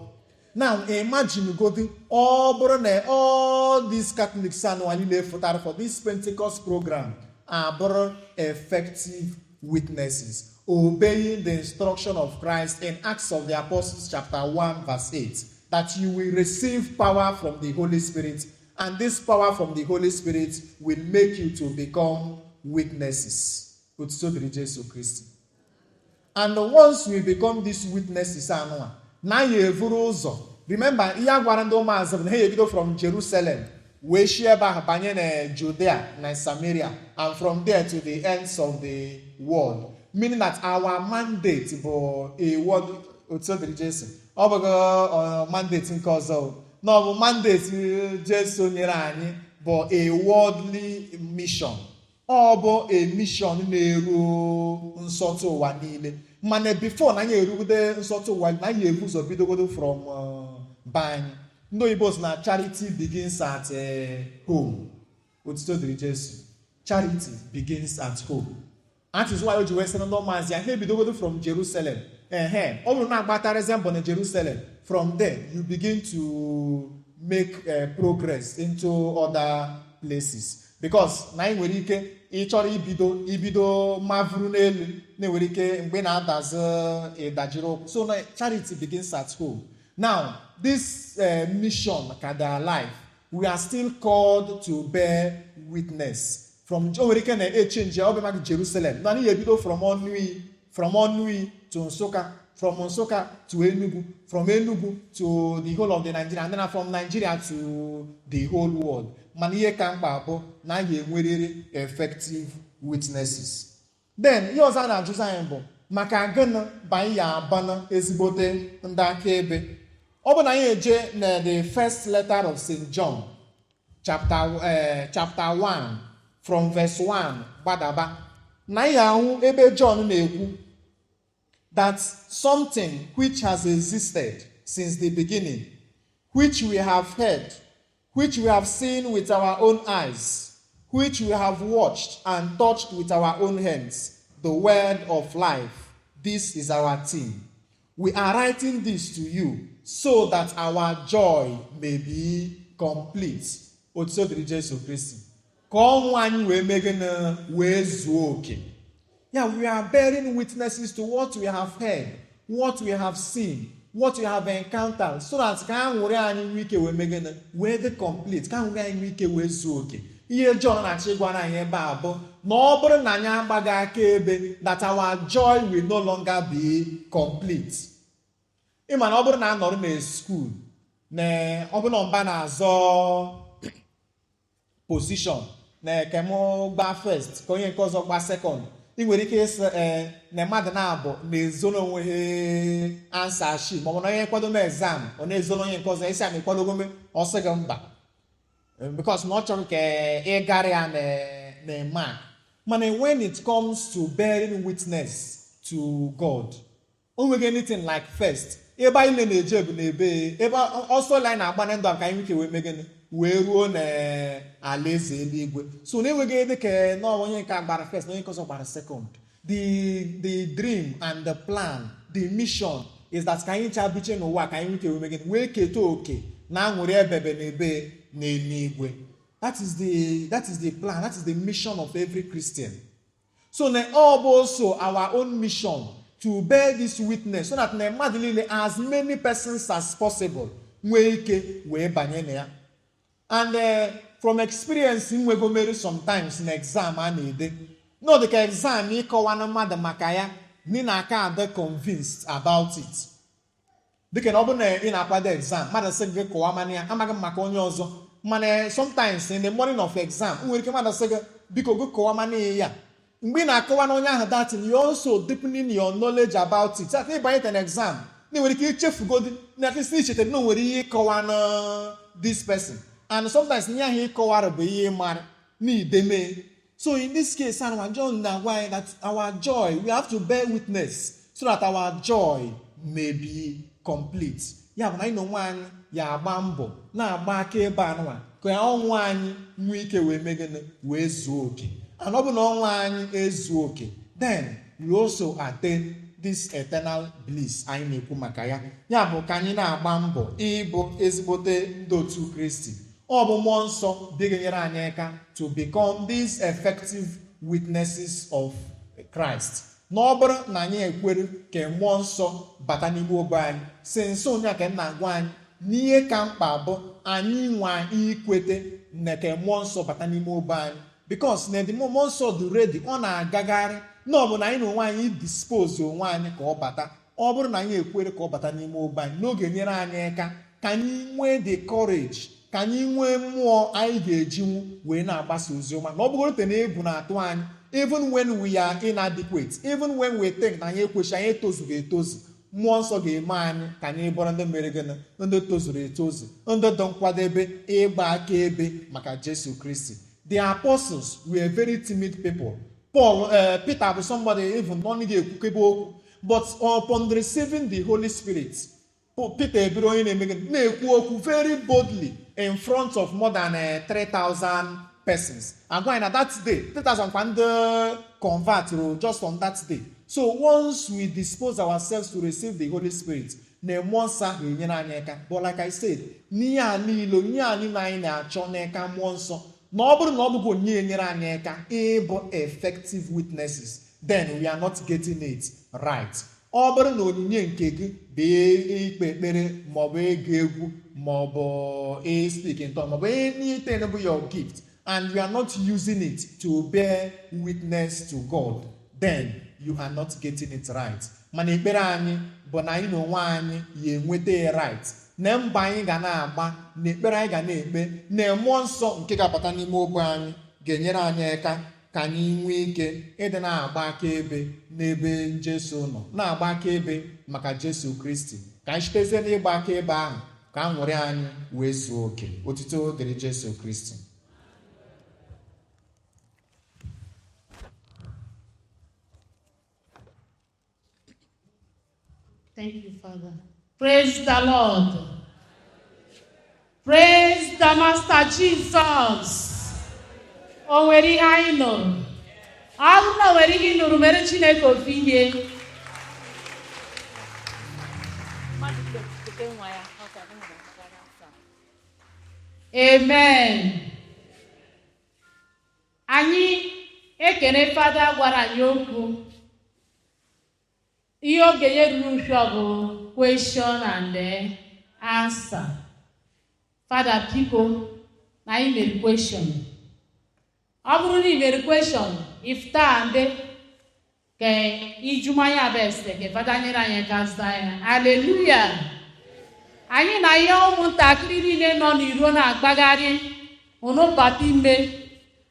B: Now imagine godi, ọ bụrụ na all these Catholics anụwa niile fụtara for this Pentecost program abụrụ effective witnesses, obeying the instruction of Christ in Acts of the Apostles chapter 1 verse 8, that you will receive power from the Holy Spirit, and this power from the Holy Spirit will make you to become witnesses. Otuto dịrị Jesu Kristi. And once we become these witnesses anụwa, na anyị evuru ụzọ, remember ihe a gwara ndị ụmụazụ bụ na ha ebido from Jerusalem wee shi ebe ahụ banye na Judea na Samaria, and from there to the ends of the world, meaning that our mandate bụ a word. Otuto dịrị Jesu. Ọ bụghị mandate nke ọzọ o. Na ọ bụ mandate Jesu nyere anyị bụ a worldly mission. Ọ bụ a mission na-eru nsọtụ ụwa niile. Mana before na anyị erugide nsọtụ ụwa, na anyị ebu ụzọ bidogodo from be anyị. Ndị oyibo sị na charity begins at home. Otuto dịrị Jesu. Charity begins at home. That is why o ji wee sị na ndị ụmụazị ya ha ebidogodo from Jerusalem. Ehe, ọ bụrụ na agbatarịzie mbọ na Jerusalem, from there you begin to make progress into other places, because na anyị nwere ike ịchọrọ ibido ibido mavuru n'elu, na-enwere ike mgbe ị na-adazi ịdajiri ụkwụ. So na charity begins at home. Now this mission ka dị alive. We are still called to bear witness from, o nwere ike na echange ọ bụ maka Jerusalem na anyị ebido from Ọnụyi, from Ọnụyi to Nsụka, from Nsụka to Enugu, from Enugu to the whole of the Nigeria, and then from Nigeria to the whole world. Mana ihe ka mkpa bụ na anyị ga-enwerịrị effective witnesses. Then ihe ọzọ a na-ajụzi anyị bụ maka gịnị bụ anyị ya abana ezigbote ndị akaebe? Ọ bụ na anyị eje na the First Letter of St. John chapter 1 from verse 1 gbadaba, na anyị ahụ ebe John na-ekwu that something which has existed since the beginning, which we have heard, which we have seen with our own eyes, which we have watched and touched with our own hands, the word of life. This is our theme. We are writing this to you so that our joy may be complete. Otuto dịrị Jesu Kristi. Ka ọṅụ anyị wee mee gịnị? Wee zuo oke. Yeah, we are bearing witnesses to what we have heard, what we have seen, what we have encountered, so that ka aṅụrị anyị nwee ike wee mee gịnị? Wee dị complete, ka aṅụrị anyị nwee ike wee zuo oke. Ihe John na-achọ ịgwa anyị ebe a bụ na ọ bụrụ na anyị agbaghị akaebe, that our joy will no longer be complete. Ịma na ọ bụrụ na a nọrọ na school, na ọ bụrụ na mba na-azọ position na eke m gba first ka onye nke ọzọ gba second, ị nwere ike ịsị ee na mmadụ na-abụ na-ezo onwe ha answer sheet, maọbụ na onye kwado m exam, ọ na-ezo onye nke ọzọ isi ama ịkwadogo m, ọ sị gị mba, because na ọ chọrọ ka ị gara ya na mark. Mana when it comes to bearing witness to God, o nweghị anything like first. Ebe anyị na-eje bụ n'ebe ebe ọsọ anyị na-agba na ndụ a, ka anyị nwee ike wee mee gịnị? Wee ruo n'alaeze eluigwe. So na-enweghị dị ka na onye nke gbara first na onye nke ọzọ gbara second. The dream and the plan, the mission is that ka anyị ncha biche n'ụwa, ka anyị nwee ike wee mee gịnị? Wee keta oke na aṅụrị ebebe na ebe n'eluigwe. That is the plan, that is the mission of every Christian. So na ọ bụ also our own mission to bear this witness, so that na mmadụ niile, as many persons as possible, nwee ike wee banye na ya. And from experience nwego mere, sometimes na exam a na-ede no dị ka exam ịkọwa na mmadụ maka ya na ị na-aka adị convinced about it, dịka na ọ bụrụ na ị na-akwado exam, mmadụ sị gị kọwa mana ya amaghị m maka onye ọzọ. Mana sometimes in the morning of exam, nwere ike mmadụ sị gị, "Biko, gị kọwa mana ya." Mgbe ị na-akọwa na onye ahụ that thing, you also deepening your knowledge about it. Sị ịbanye an exam na nwere ike ichefugodi na at least ichetara na o nwere ihe ịkọwa na this person, and sometimes ihe ahụ ịkọwara bụ ihe mara na ideme. So in this case, our John na-agwa anyị that our joy, we have to bear witness so that our joy may be complete. Ya bụ na anyị na onwe anyị ya agba mbọ na-agba aka ebe anụnwa ka ọnwụ anyị nwee ike wee mee gịnị? Wee zuo oke. And ọ bụ na ọnwụ anyị ezuo oke, then we also attain this eternal bliss anyị na-ekwu maka ya. Ya bụ ka anyị na-agba mbọ ịbụ ezigbote ndị otu Kristi. Ọ bụ Mmụọ Nsọ dị ga-enyere anyị aka to become these effective witnesses of Christ. Na ọ bụrụ na anyị ekwere ka Mmụọ Nsọ bata n'ime obi anyị, si nso onye a ka m na-agwa anyị n'ihe ka mkpa bụ anyị nwa ikwete na ka Mmụọ Nsọ bata n'ime obi anyị, because na Mmụọ Nsọ dị ready, ọ na-agagharị, na ọ bụ na anyị na onwe anyị dispose onwe anyị ka ọ bata. Ọ bụrụ na anyị ekwere ka ọ bata n'ime obi anyị n'oge, nyere anyị aka ka anyị nwee the courage, ka anyị nwee mmụọ anyị ga-ejinwu wee na-agbasa ozi ọma, na ọ bụgorote na egwu na-atụ anyị, even when we are inadequate, even when we think na anyị ekwesị, anyị etozughị etozu, Mmụọ Nsọ ga-eme anyị ka anyị bụrụ ndị mere gịnị? Ndị tozuru etozu, ndị dị nkwadebe ịgba akaebe maka Jesu Kristi. The apostles were very timid people. Paul, Peter bụ somebody even nọ ga-ekwukebe okwu, but upon receiving the Holy Spirit, Peter ebiri onye na-eme gịnị? Na-ekwu okwu very boldly in front of more than 3,000 persons. Agwa anyị na that day, 3,000 kwa ndị convert just on that day. So once we dispose ourselves to receive the Holy Spirit, na Mmụọ Nsọ ahụ enyere anyị aka. But like I said, n'ihe a niile, onyinye a niile anyị na-achọ n'aka Mmụọ Nsọ, na ọ bụrụ na ọ bụghị onyinye enyere anyị aka ịbụ effective witnesses, then we are not getting it right. Ọ bụrụ na onyinye nke gị bụ ikpe ekpere, maọbụ ịgụ egwu, maọbụ speak in tongue, maọbụ anything bụ your gift, and you are not using it to bear witness to God, then you are not getting it right. Mana ekpere anyị bụ na anyị na onwe anyị ya enweta ya right, na mbọ anyị ga na-agba, na ekpere anyị ga na-ekpe, na Mmụọ Nsọ nke ga-abata n'ime ogbe anyị ga-enyere anyị aka ka anyị nwee ike ịdị na-agba akaebe n'ebe Jesu nọ, na-agba akaebe maka Jesu Kristi, ka anyị sitezie n'ịgba akaebe ahụ ka aṅụrị anyị wee zuo oke. Otuto dịrị Jesu Kristi.
A: Thank you, Father. Praise the Lord. Praise the Master Jesus. O nwere ihe anyị nụrụ? Ọ bụrụ na o nwere ihe ị nụrụ, mere Chineke ofu ihe.
C: Mmadụ kete nwa ya, ọ ka bụ na ọ.
A: Amen. Anyị ekene Fada gwara anyị okwu. Ihe ogenye ruru nsọ bụ question and answer. Fada, biko, na anyị mere question. Ọ bụrụ na ị mere question ifta ndị ka ijumanya bụ ese ka Fada nyere anyị aka zaa ya. Aleluya. Anyị na ihe ụmụntakịrị niile nọ n'iro na-akpagharị unu bata ime.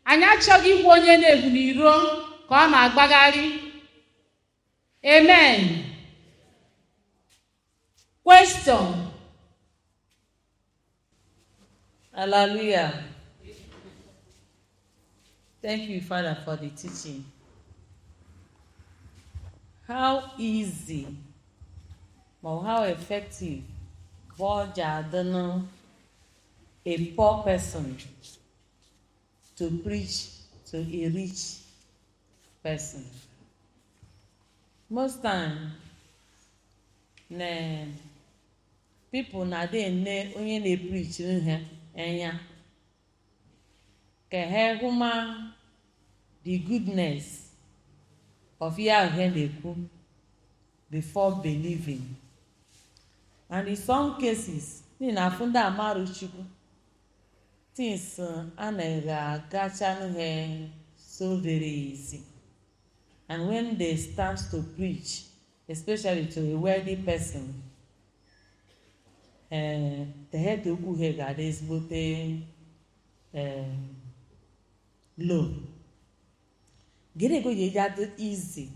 A: Anyị achọghị igwe onye na-ebu n'iro ka ọ na-agbagharị. Amen. Question.
D: Hallelujah. Thank you, Father, for the teaching. How easy or how effective God a poor person to preach to a rich person? Most time, na people na dey ne onye na-preach ha anya ka ha hụma the goodness of ihe ahụ ha na-ekwu before believing. And in some cases, n'ihi na afụ ndị amarụ Chukwu, things anaghị agachanụ ha so very easy. And when they start to preach, especially to a wealthy person, teghete okwu ha ga-adị ezigbote low. Gịnị ka o ji eji adị easy,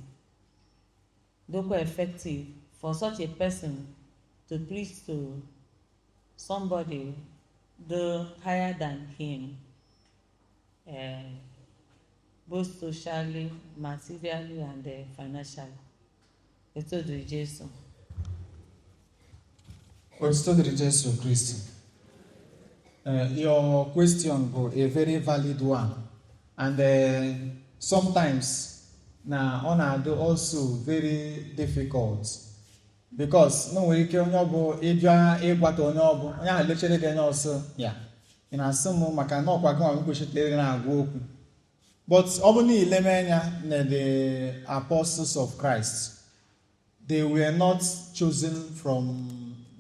D: dịkwa effective for such a person to preach to somebody the higher than him, both socially, materially, and financially? Eto dịrị Jesu.
B: Otuto dịrị Jesu Kristi. Your question bụ a very valid one, and sometimes na ọ na-adị also very difficult because na o nwere ike onye ọbụ ịbịa ịgwata onye ọbụ onye ahụ lechere gị anya ọsọ ya ị na-asị m maka na ọkwa gị nwa m kwesịrị na-agwa okwu. But ọ bụ niile m anya na the apostles of Christ, they were not chosen from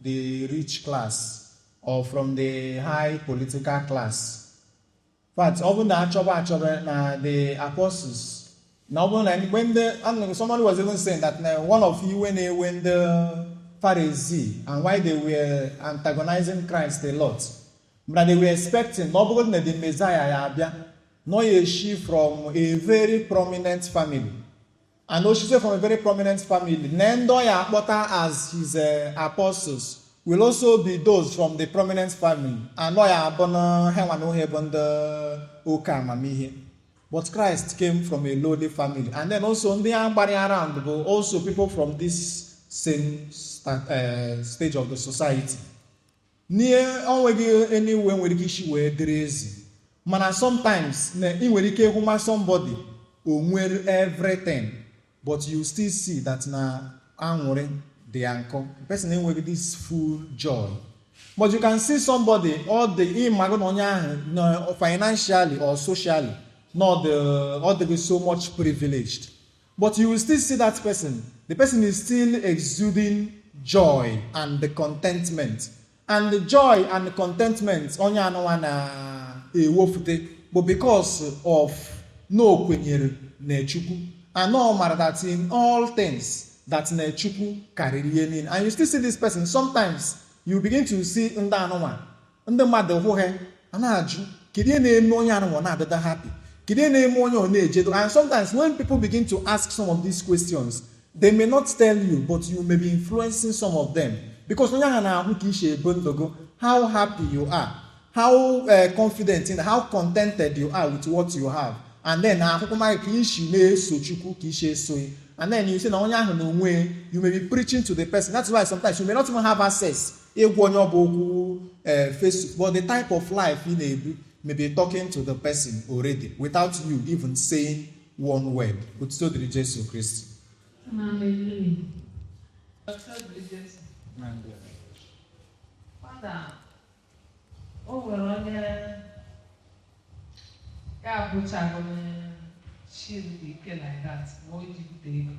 B: the rich class or from the high political class. In fact, ọ bụ na achọba achọba na the apostles na ọ bụrụ na when the and somebody was even saying that na one of iwe na-ewe ndị Pharisee and why they were antagonizing Christ a lot, but they were expecting na ọ bụrụ na the Messiah ya abịa na ọ ya eshi from a very prominent family, and o shite from a very prominent family, na ndị ọ ya akpọta as his apostles will also be those from the prominent family, and ọ ya abụ na ha nwa na ohe bụ ndị oke amamihe. But Christ came from a lowly family, and then also ndị a gbara around bụ also people from this same stage of the society. N'ihe onweghị anywhere nwere ike isi wee dịrị ezi, mana sometimes na ị nwere ike ịhụma somebody o nwere everything, but you still see that na aṅụrị dị ya nkọ, the person enweghị this full joy. But you can see somebody ọ dị ịmago na onye ahụ na financially or socially not the ọ dịghị so much privileged, but you will still see that person, the person is still exuding joy and the contentment, and the joy and the contentment onye anụnwa na-ewofute bụ because of na o kwenyere na Chukwu and ọ mara that in all things that na Chukwu karịrị ihe niile. And you still see this person. Sometimes you begin to see ndị anụnwa ndị mmadụ hụ ha a na-ajụ kedu ihe na-eme onye anụnwa na-adịda happy, kedu ihe na-eme onye ọ na-ejedo. And sometimes when people begin to ask some of these questions, they may not tell you, but you may be influencing some of them, because onye ahụ na-ahụ ka isi ebu ndụ, how happy you are, how confident in how contented you are with what you have, and then ahụkwama ka isi na-eso Chukwu ka isi esoghị. And then you say na onye ahụ na onwe you may be preaching to the person. That's why sometimes you may not even have access ịgwa onye ọbụ okwu face, but the type of life ị na-ebi may be talking to the person already without you even saying one word. Otuto dịrị Jesu Kristi.
A: Hallelujah.
E: Jesu. Fada, o nwere onye ya abụchaghị onye shiri ike like that, ma o jide ego.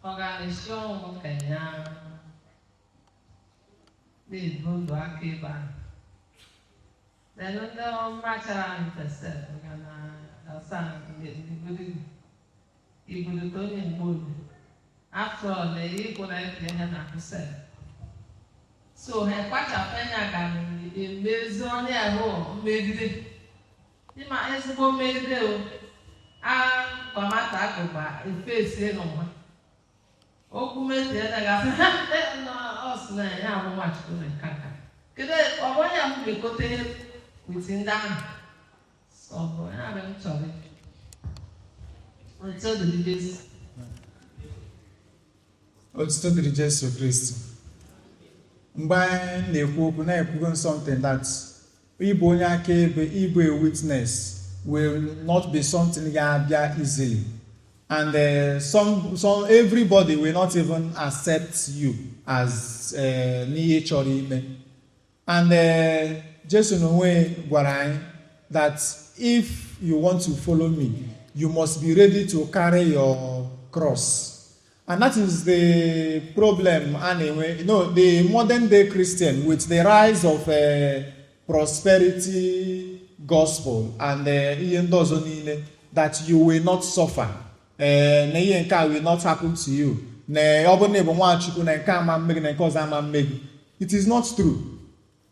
E: Ọ ga-esi ọnwụ ka ya na-ebu ndụ aka ebe ahụ. Then ndị machara ntesef ga na ọsa igbudu onye mgbe. After all, ịgwụ na efe ihe na sef. So ha kpachapụ anya ga emezi onye ahụ mmegide, ịma ezigbo mmegide o agbamata akụkpa efesie n'ụwa okwu metie na gasị ha ọ sị na ya abụ Nwachukwu na nka nka. Kedu ọ bụ onye ahụ ga-ekote ihe with ndị ahụ? Ọ bụ ya bụ m chọrọ otu dị Jesu.
B: Otuto dịrị Jesu Kristi. Mgbe anyị na-ekwu okwu, na-ekwugo something that ịbụ onye akaebe, ịbụ a witness, will not be something ga-abịa easily, and some everybody will not even accept you as n'ihe ị chọrọ ime. And Jesu n'onwe gwara anyị that if you want to follow me, you must be ready to carry your cross. And that is the problem a na-enwe, the modern day Christian, with the rise of prosperity gospel and ihe ndị ọzọ niile, that you will not suffer, na ihe nke a will not happen to you, na ọ bụrụ na ị bụ Nwachukwu, na nke ama mmegị, na nke ọzọ ama mmegị. It is not true,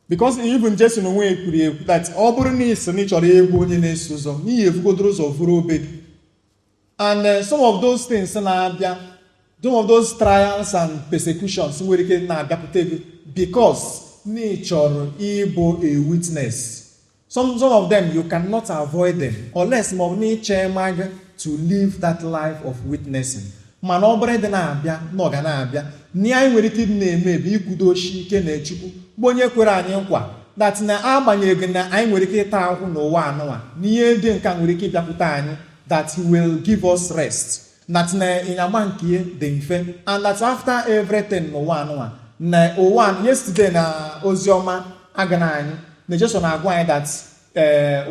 B: because even Jesu n'onwe ya kwuru ekwu that ọ bụrụ na ị sị na ị chọrọ egwu onye na-eso ụzọ, n'ihi efugodoro ụzọ vụrụ obe gị. And some of those things na-abịa, some of those trials and persecutions nwere ike na-abịakwute gị because na ị chọrọ ịbụ a witness, some of them you cannot avoid them unless ma ọ bụ na ịche ma gị to live that life of witnessing. Mana ọ bụrụ ịdị na-abịa na ọ ga na-abịa na anyị nwere ike ịdị na-eme bụ ikwudochi ike na Chukwu bụ onye kwere anyị nkwa that na agbanyeghị na anyị nwere ike ịta ahụhụ n'ụwa anụwa, na ihe dị nke a nwere ike ịbịakwute anyị, that he will give us rest, that na ịnyama nke ihe dị mfe, and that after everything n'ụwa anụwa na ụwa. Yesterday na oziọma agana anyị na Jesu na-agwa anyị that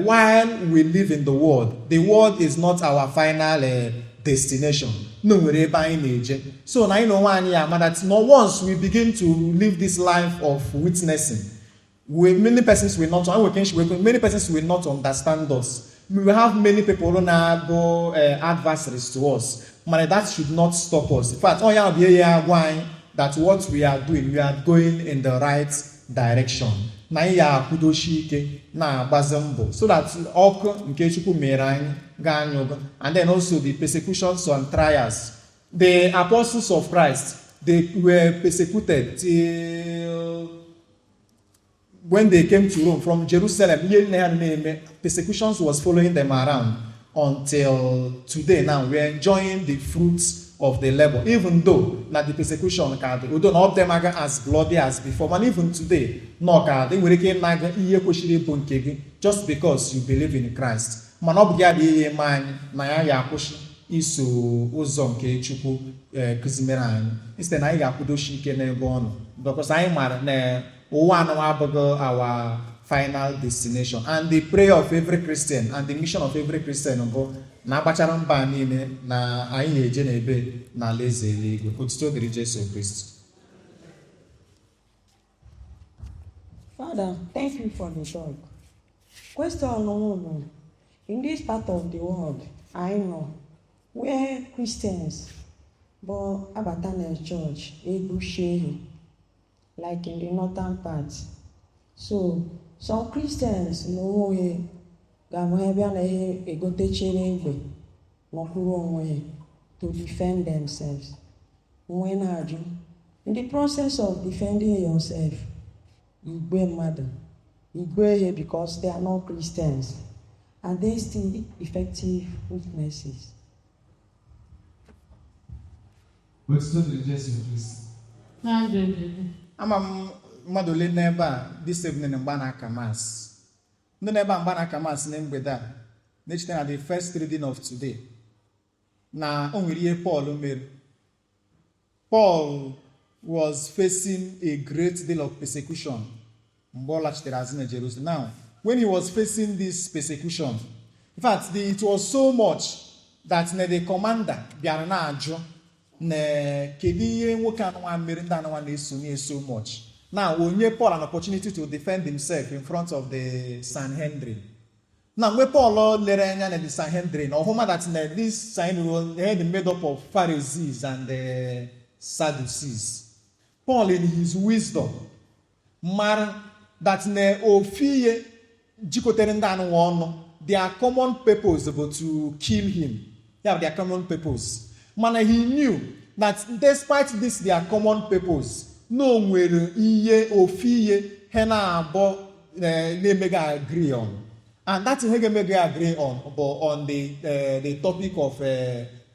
B: while we live in the world, the world is not our final destination, na o nwere ebe anyị na-eje. So na anyị na onwe anyị ya ama that no, once we begin to live this life of witnessing, many persons will not many persons will not understand us. We will have many people na-abụ adversaries to us, mana that should not stop us. In fact, ọ ya bụ ihe ya agwa anyị that what we are doing, we are going in the right direction, na anyị ya akwụdochi ike na-agbazi mbọ so that ọkụ nke Chukwu mere anyị ga-anyụgo. And then also the persecutions and trials, the apostles of Christ, they were persecuted till when they came to Rome from Jerusalem. Ihe nne ha na-eme, persecutions was following them around until today. Now we are enjoying the fruits of the labor, even though na the persecution ka dị, although na ọ dị maga as bloody as before, mana even today na ọ ka dị, nwere ike ịna gị ihe kwesịrị ịbụ nke gị just because you believe in Christ. Mana ọ bụ gị adịghị ihe eme anyị na ya ya akwụsị iso ụzọ nke Chukwu kụzimere anyị. Instead, na anyị ga-akwụdochi ike n'ebe ọ nọ, because anyị mara na ụwa anụ abụghị our final destination. And the prayer of every Christian and the mission of every Christian bụ na agbachara mba niile na anyị na-eje n'ebe na alaeze eluigwe. Otuto dịrị Jesu Kristi.
F: Father, thank you for the talk. Question one, in this part of the world, I know where Christians bụ abata na church egbuchie ehi, like in the northern part. So, some Christians n'onwe ha ga-abụ ha bịa na ihe egotechere egbe nọkwuru onwe ha to defend themselves. Nwe na-ajụ, in the process of defending yourself, igwe mmadụ igwe ihe because they are not Christians, are they still effective witnesses?
B: Otuto dịrị Jesu Kristi. Ama m mmadụ ole n'ebe a this evening mgbe a na-aka Mass. Ndị n'ebe a mgbe a na-aka Mass na mgbede a na-echeta na the first reading of today na o nwere ihe Paul mere. Paul was facing a great deal of persecution mgbe ọ lachitere azụ na Jerusalem. Now, when he was facing this persecution, in fact, it was so much that na the commander bịara na-ajụ na kedu ihe nwoke anụnwa mere ndị anụnwa na-esonye so much. Now o nye Paul an opportunity to defend himself in front of the Sanhedrin. Na mgbe Paul lere anya na the Sanhedrin, ọ hụma that na this Sanhedrin made up of Pharisees and the Sadducees. Paul in his wisdom mara that na ofu ihe jikọtere ndị anụnwa ọnụ, their common purpose bụ to kill him. Ya bụ their common purpose. Mana he knew that despite this their common purpose, na o nwere ihe ofu ihe ha na-abụ na-emeghị agree on. And that ihe ga-emeghị agree on bụ on the topic of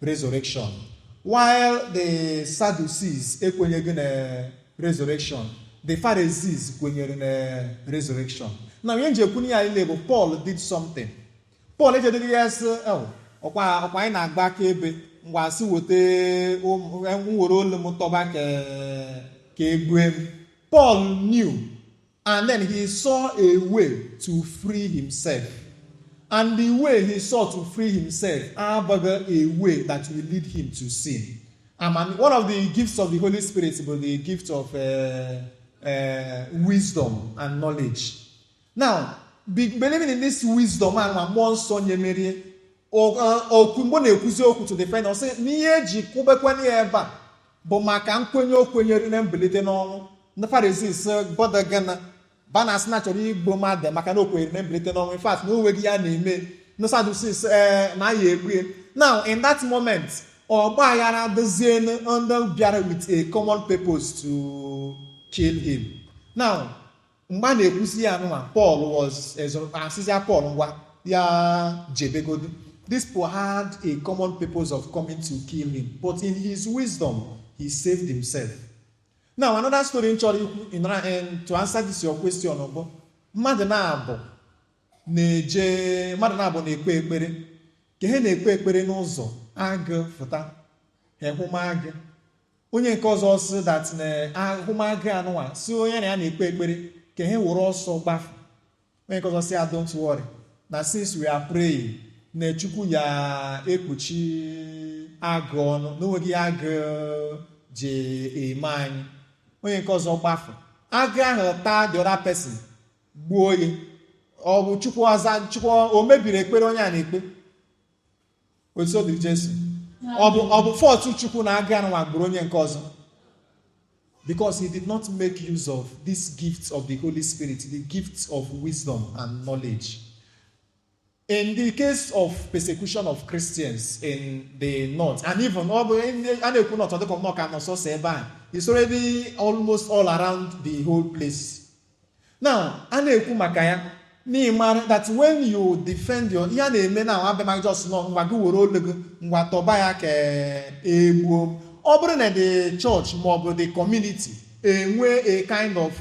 B: resurrection. While the Sadducees ekwenyeghị na resurrection, the Pharisees kwenyere na resurrection. Na ihe nji ekwu ya niile bụ Paul did something. Paul ejedeghị ya sị, "Oh, ọkwa ọkwa anyị na-agba akaebe, ngwa sị weta m were olu m tọba ka egbue m." Paul knew and then he saw a way to free himself. And the way he saw to free himself abụghị a way that will lead him to sin. And one of the gifts of the Holy Spirit is the gift of wisdom and knowledge. Now, believing in this wisdom and mmụọ nsọ nyemerie okwu mgbe ọ na-ekwuzi okwu to defend, ọ sị n'ihe eji kwụbekwana ya ebe a bụ maka nkwenye o kwenyere na mbilite n'ọnwụ. Ndị Pharisees bọda gana banas na chọrọ igbo mmadụ maka na o kwenyere na mbilite n'ọnwụ. In fact, na o nweghị ya na-eme. Ndị Sadducees ee na ya egbue. Now in that moment, ọgba aghara dozie ndị bịara with a common purpose to kill him. Now mgbe a na-ekwusi ya anụnwa, Paul was asịzịa Paul ngwa ya jebegodu. This people had a common purpose of coming to kill him, but in his wisdom he saved himself. Now another story m chọrọ ikwu in to answer this your question bụ mmadụ na-abụ na-eje, mmadụ na-abụ na-ekpe ekpere. Ka ha na-ekpe ekpere n'ụzọ, agụ fụta ha, ehụmagụ. Onye nke ọzọ sị that na ahụmagụ anụnwa si onye na ya na-ekpe ekpere ka ha were ọsọ gbafu. Onye nke ọzọ sị ya, "Don't worry, na since we are praying, na Chukwu ya ekpuchi agụ ọnụ, na onweghị agụ ji eme anyị." Onye nke ọzọ gbafu, agụ ahụ taa the other person, gbuo ya. Ọ bụ Chukwu aza Chukwu o mebiri ekpere onye a na-ekpe? Otu dịrị Jesu. Ọ bụ fault Chukwu na agụ anụnwa gburu onye nke ọzọ? Because he did not make use of this gift of the Holy Spirit, the gift of wisdom and knowledge. In the case of persecution of Christians in the north, and even ọ bụ a na-ekwu north, ọ dịka ọ ka nọ sọsọ ebe a, it's already almost all around the whole place. Now, a na-ekwu maka ya n'ịmara that when you defend your ihe a na-eme na abịa just nọ ngwa gị were olu gị ngwa tọba ya ka egbuo. Ọ bụrụ na the church ma ọ bụ the community enwe a kind of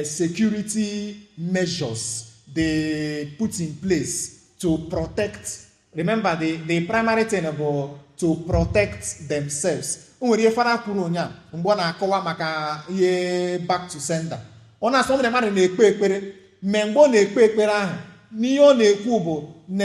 B: security measures they put in place to protect, remember the primary thing bụ to protect themselves. O nwere ihe fada kwuru ụnyaa mgbe ọ na-akọwa maka ihe back to sender. Ọ na-asị ọ bụrụ na mmadụ na-ekpe ekpere mgbe mgbe ọ na-ekpe ekpere ahụ, n'ihe ọ na-ekwu bụ na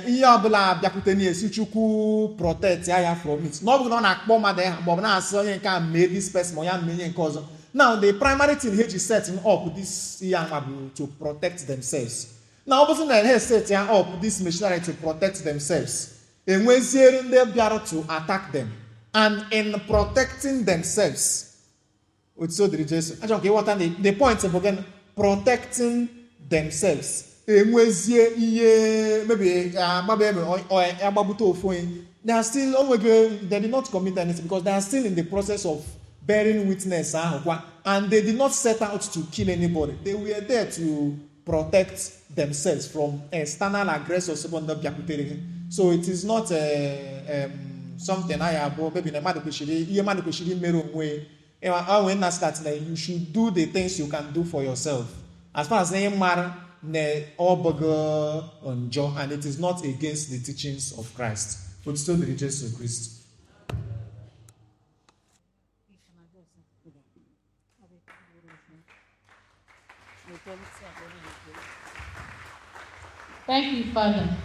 B: ihe ọbụla abịakwute na-esi Chukwu protect ya from it, na ọ bụrụ na ọ na-akpọ mmadụ ya ma ọ bụ na-asị onye nke a mee this person ma ya mee onye nke ọzọ. Now the primary thing ha ji set up this ihe anwa bụ to protect themselves. Na ọ bụzi na ha set ya up this machinery to protect themselves, enweziere ndị bịara to attack them, and in protecting themselves, otuto dịrị Jesu. Achọrọ m ka ịghọta the point bụ gịnị? Protecting themselves, enwezie ihe maybe agbaba ebe agbagbute ofu onye, they are still onwego, they did not commit anything because they are still in the process of bearing witness ahụ kwa, and they did not set out to kill anybody. They were there to protect themselves from external aggressors bụ ndị bịakwutere ha. So it is not something anyị abụọ maybe na mmadụ kwesịrị ihe mmadụ kwesịrị imere onwe ya. Onwe na start na you should do the things you can do for yourself as far as na ị mara na ọ bụghị njọ and it is not against the teachings of Christ. Otuto dịrị Jesu Kristi.
A: Thank you, Father.